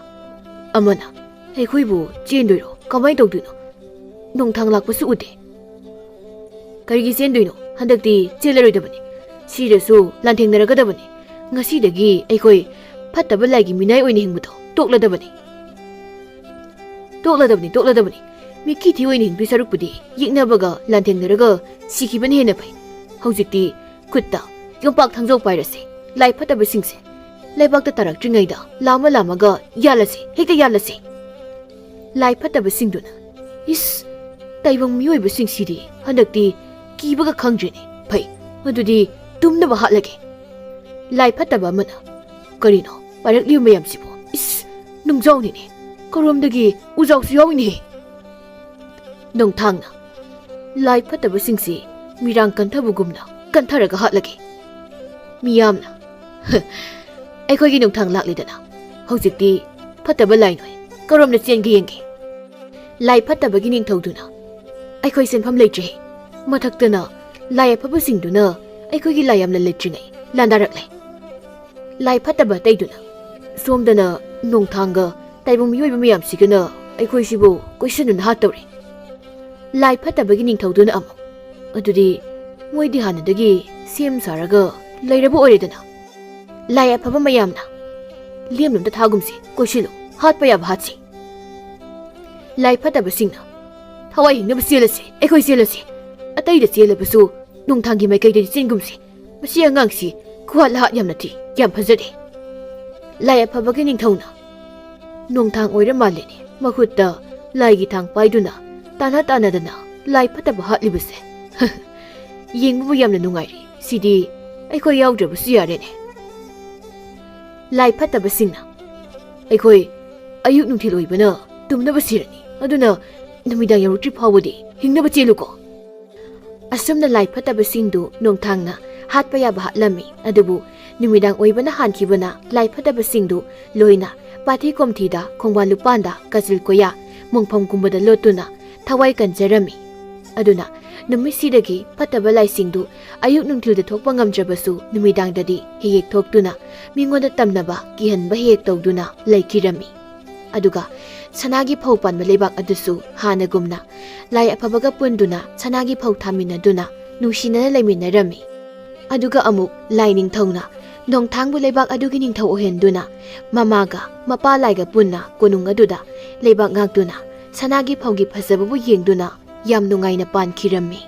ꯑꯃꯅ, ꯑꯩꯈꯣꯏꯕꯨ ꯆꯦꯟꯗꯣꯏꯔꯣ? ꯀꯃꯥꯏꯅ ꯇꯧꯗꯣꯏꯅꯣ? ꯅꯣꯡꯊꯥꯡ ꯂꯥꯛꯄꯁꯨ ꯎꯗꯦ꯫ ꯀꯔꯤꯒꯤ ꯆꯦꯟꯗꯣꯏꯅꯣ? ꯍꯟꯗꯛꯇꯤ ꯆꯦꯜꯂꯔꯣꯏꯗꯕꯅꯤ꯫ ꯁꯤꯔꯁꯨ ꯂꯥꯟꯊꯦꯡꯅꯔꯒꯗꯕꯅꯤ꯫ ꯉꯁꯤꯗꯒꯤ ꯑꯩꯈꯣꯏ ꯐꯠꯇꯕ ꯂꯥꯏꯒꯤ ꯃꯤꯅꯥꯏ ꯑꯣꯏꯅ ꯍꯤꯡꯕꯗꯣ ꯇꯣꯛꯂꯗꯕꯅꯤ꯫ ꯇꯣꯛꯂꯗꯕꯅꯤ, ꯇꯣꯛꯂꯗꯕꯅꯤ꯫ ꯃꯤꯀꯤ ꯊꯤ ꯑꯣꯏꯅ ꯍꯤꯡꯗꯣꯏ ꯁꯔꯨꯛꯄꯨꯗꯤ ꯌꯦꯛꯅꯕꯒ ꯂꯥꯟꯊꯦꯡꯅꯔꯒ ꯁꯤꯈꯤꯕꯅ ꯍꯦꯟꯅ ꯐꯩ꯫ ꯍꯧꯖꯤꯛꯇꯤ ꯈꯨꯠꯇ ꯌꯣꯝꯄꯥꯛ ꯊꯥꯡꯖꯧ ꯄꯥꯏꯔꯁꯦ꯫ ꯂꯥꯏ ꯐꯠꯇꯕꯁꯤꯡꯁꯦ ꯂꯩꯕꯥꯛꯇ ꯇꯥꯔꯛꯇ꯭ꯔꯤꯉꯩꯗ ꯂꯥꯝꯃ ꯂꯥꯝꯃꯒ ꯌꯥꯜꯂꯁꯦ, ꯍꯦꯛꯇ ꯌꯥꯜꯂꯁꯦ꯫ ꯂꯥꯏ ꯐꯠꯇꯕꯁꯤꯡꯗꯨꯅ, "ꯏꯁ, ꯇꯥꯏꯕꯪ ꯃꯤꯑꯣꯏꯕꯁꯤꯡꯁꯤꯗꯤ ꯍꯟꯗꯛꯇꯤ ꯀꯤꯕꯒ ꯈꯪꯗ꯭ꯔꯦꯅꯦ꯫ ꯐꯩ, ꯑꯗꯨꯗꯤ ꯇꯨꯝꯅꯕ ꯍꯥꯠꯂꯒꯦ"꯫ ꯂꯥꯏ ꯐꯠꯇꯕ ꯑꯃꯅ, "ꯀꯔꯤꯅꯣ ꯄꯥꯏꯔꯛꯂꯤꯕ ꯃꯌꯥꯝꯁꯤꯕꯨ? ꯏꯁ, ꯅꯨꯡꯖꯥꯎꯅꯤꯅꯦ꯫ ꯀꯔꯣꯝꯗꯒꯤ ꯎꯖꯥꯎꯁꯨ ꯌꯥꯎꯏꯅꯦꯍꯦ"꯫ ꯅꯣꯡꯊꯥꯡꯅ, "ꯂꯥꯏ ꯐꯠꯇꯕꯁꯤꯡꯁꯤ ꯃꯤꯔꯥꯡ ꯀꯟꯊꯕꯒꯨꯝꯅ ꯀꯟꯊꯔꯒ ꯍꯥꯠꯂꯒꯦ"꯫ ꯃꯤꯌꯥꯝꯅ, "ꯑꯩꯈꯣꯏꯒꯤ ꯅꯣꯡꯊꯥꯡ ꯂꯥꯛꯂꯦꯗꯅ, ꯍꯧꯖꯤꯛꯇꯤ ꯐꯠꯇꯕ ꯂꯥꯏ ꯅꯣꯏ꯫ ꯀꯔꯣꯝꯗ ꯆꯦꯟꯒꯦ ꯌꯦꯡꯒꯦ"꯫ ꯂꯥꯏ ꯐꯠꯇꯕꯒꯤ ꯅꯤꯡꯊꯧꯗꯨꯅ, "ꯑꯩꯈꯣꯏ ꯆꯦꯟꯐꯝ ꯂꯩꯇ꯭ꯔꯦ꯫ ꯃꯊꯛꯇꯅ ꯂꯥꯏ ꯑꯐꯕꯁꯤꯡꯗꯨꯅ ꯑꯩꯈꯣꯏꯒꯤ ꯂꯥꯏ ꯌꯥꯝꯅ ꯂꯩꯇ꯭ꯔꯤꯉꯩ ꯂꯥꯟꯗꯥꯔꯛꯂꯦ"꯫ ꯂꯥꯏ ꯐꯠꯇꯕ ꯑꯇꯩꯗꯨꯅ, "ꯁꯣꯝꯗꯅ ꯅꯣꯡꯊꯥꯡꯒ ꯇꯥꯏꯕꯪ ꯃꯤꯑꯣꯏꯕ ꯃꯌꯥꯝꯁꯤꯒꯅ ꯑꯩꯈꯣꯏꯁꯤꯕꯨ ꯀꯣꯏꯁꯟꯗꯨꯅ ꯍꯥꯠꯇꯧꯔꯦ"꯫ ꯂꯥꯏ ꯐꯠꯇꯕꯒꯤ ꯅꯤꯡꯊꯧꯗꯨꯅ ꯑꯃꯨꯛ, "ꯑꯗꯨꯗꯤ ꯃꯣꯏꯗꯤ ꯍꯥꯟꯅꯗꯒꯤ ꯁꯦꯝ ꯁꯥꯔꯒ ꯂꯩꯔꯕ ꯑꯣꯏꯔꯦꯗꯅ꯫ ꯂꯥꯏ ꯑꯐꯕ ꯃꯌꯥꯝꯅ ꯂꯦꯝꯅ ꯑꯝꯇ ꯊꯥꯒꯨꯝꯁꯤ, ꯀꯣꯏꯁꯤꯜꯂꯨ, ꯍꯥꯠꯄ ꯌꯥꯕ ꯍꯥꯠꯁꯤ"꯫ ꯂꯥꯏ ꯐꯠꯇꯕꯁꯤꯡꯅ, "ꯊꯋꯥꯏ ꯍꯤꯡꯅꯕ ꯆꯦꯜꯂꯁꯤ, ꯑꯩꯈꯣꯏ ꯆꯦꯜꯂꯁꯤ꯫ ꯑꯇꯩꯗ ꯆꯦꯜꯂꯕꯁꯨ ꯅꯣꯡꯊꯥꯡꯒꯤ ꯃꯥꯏꯀꯩꯗꯗꯤ ꯆꯦꯟꯒꯨꯝꯁꯤ꯫ ꯃꯁꯤ ꯑꯉꯥꯡꯁꯤ ꯈꯨꯍꯥꯠ ꯂꯍꯥꯠ ꯌꯥꯝꯅ ꯊꯤ, ꯌꯥꯝ ꯐꯖꯗꯦ"꯫ ꯂꯥꯏ ꯑꯐꯕꯒꯤ ꯅꯤꯡꯊꯧꯅ, "ꯅꯣꯡꯊꯥꯡ ꯑꯣꯏꯔ ꯃꯥꯜꯂꯦꯅꯦ, ꯃꯈꯨꯠꯇ ꯂꯥꯏꯒꯤ ꯊꯥꯡ ꯄꯥꯏꯗꯨꯅ ꯇꯥꯟꯅ ꯇꯥꯟꯅꯗꯅ ꯂꯥꯏ ꯐꯠꯇꯕ ꯍꯥꯠꯂꯤꯕꯁꯦ꯫ ꯌꯦꯡꯕꯕꯨ ꯌꯥꯝꯅ ꯅꯨꯡꯉꯥꯏꯔꯤ꯫ ꯁꯤꯗꯤ ꯑꯩꯈꯣꯏ ꯌꯥꯎꯗ꯭ꯔꯕꯁꯨ ꯌꯥꯔꯦꯅꯦ"꯫ ꯂꯥꯏ ꯐꯠꯇꯕꯁꯤꯡꯅ, "ꯑꯩꯈꯣꯏ ꯑꯌꯨꯛ ꯅꯨꯡꯊꯤꯜ ꯑꯣꯏꯕꯅ ꯇꯨꯝꯅꯕ ꯁꯤꯔꯅꯤ, ꯑꯗꯨꯅ ꯅꯨꯃꯤꯗꯥꯡ ꯌꯧꯔꯛꯇ꯭ꯔꯤ ꯐꯥꯎꯕꯗꯤ ꯍꯤꯡꯅꯕ ꯆꯦꯜꯂꯨꯀꯣ"꯫ ꯑꯁꯨꯝꯅ ꯂꯥꯏ ꯐꯠꯇꯕꯁꯤꯡꯗꯨ ꯅꯣꯡꯊꯥꯡꯅ ꯍꯥꯠꯄ ꯌꯥꯕ ꯍꯥꯠꯂꯝꯃꯤ꯫ ꯑꯗꯨꯕꯨ ꯅꯨꯃꯤꯗꯥꯡ ꯑꯣꯏꯕꯅ ꯍꯥꯟꯈꯤꯕꯅ ꯂꯥꯏ ꯐꯠꯇꯕꯁꯤꯡꯗꯨ ꯂꯣꯏꯅ ꯄꯥꯊꯤ ꯀꯣꯝꯊꯤꯗ, ꯈꯣꯡꯕꯥꯟ ꯂꯨꯄꯥꯟꯗ, ꯀꯥꯆꯤꯜ ꯀꯣꯌꯥ, ꯃꯣꯡꯐꯝꯒꯨꯝꯕꯗ ꯂꯣꯠꯇꯨꯅ ꯊꯋꯥꯏ ꯀꯟꯖꯔꯝꯃꯤ꯫ ꯑꯗꯨꯅ ꯅꯨꯃꯤꯠꯁꯤꯗꯒꯤ ꯐꯠꯇꯕ ꯂꯥꯏꯁꯤꯡꯗꯨ ꯑꯌꯨꯛ ꯅꯨꯡꯊꯤꯜꯗ ꯊꯣꯛꯄ ꯉꯝꯗ꯭ꯔꯕꯁꯨ ꯅꯨꯃꯤꯗꯥꯡꯗꯗꯤ ꯍꯦꯛ ꯍꯦꯛ ꯊꯣꯛꯇꯨꯅ ꯃꯤꯉꯣꯟꯗ ꯇꯝꯅꯕ, ꯀꯤꯍꯟꯕ ꯍꯦꯛ ꯍꯦꯛ ꯇꯧꯗꯨꯅ ꯂꯩꯈꯤꯔꯝꯃꯤ꯫ ꯑꯗꯨꯒ ꯁꯅꯥꯒꯤ ꯐꯧ ꯄꯥꯟꯕ ꯂꯩꯕꯥꯛ ꯑꯗꯨꯁꯨ ꯍꯥꯟꯅꯒꯨꯝꯅ ꯂꯥꯏ ꯑꯐꯕꯒ ꯄꯨꯟꯗꯨꯅ ꯁꯅꯥꯒꯤ ꯐꯧ ꯊꯥꯃꯤꯟꯅꯗꯨꯅ ꯅꯨꯡꯁꯤꯅꯅ ꯂꯩꯃꯤꯟꯅꯔꯝꯃꯤ꯫ ꯑꯗꯨꯒ ꯑꯃꯨꯛ ꯂꯥꯏ ꯅꯤꯡꯊꯧꯅ ꯅꯣꯡꯊꯥꯡꯕꯨ ꯂꯩꯕꯥꯛ ꯑꯗꯨꯒꯤ ꯅꯤꯡꯊꯧ ꯑꯣꯏꯍꯟꯗꯨꯅ ꯃꯃꯥꯒ ꯃꯄꯥ ꯂꯥꯏꯒ ꯄꯨꯟꯅ ꯀꯣꯅꯨꯡ ꯑꯗꯨꯗ ꯂꯩꯕꯥꯛ ꯉꯥꯛꯇꯨꯅ ꯁꯅꯥꯒꯤ ꯐꯧꯒꯤ ꯐꯖꯕꯕꯨ ꯌꯦꯡꯗꯨꯅ ꯌꯥꯝ ꯅꯨꯡꯉꯥꯏꯅ ꯄꯥꯟꯈꯤꯔꯝꯃꯤ꯫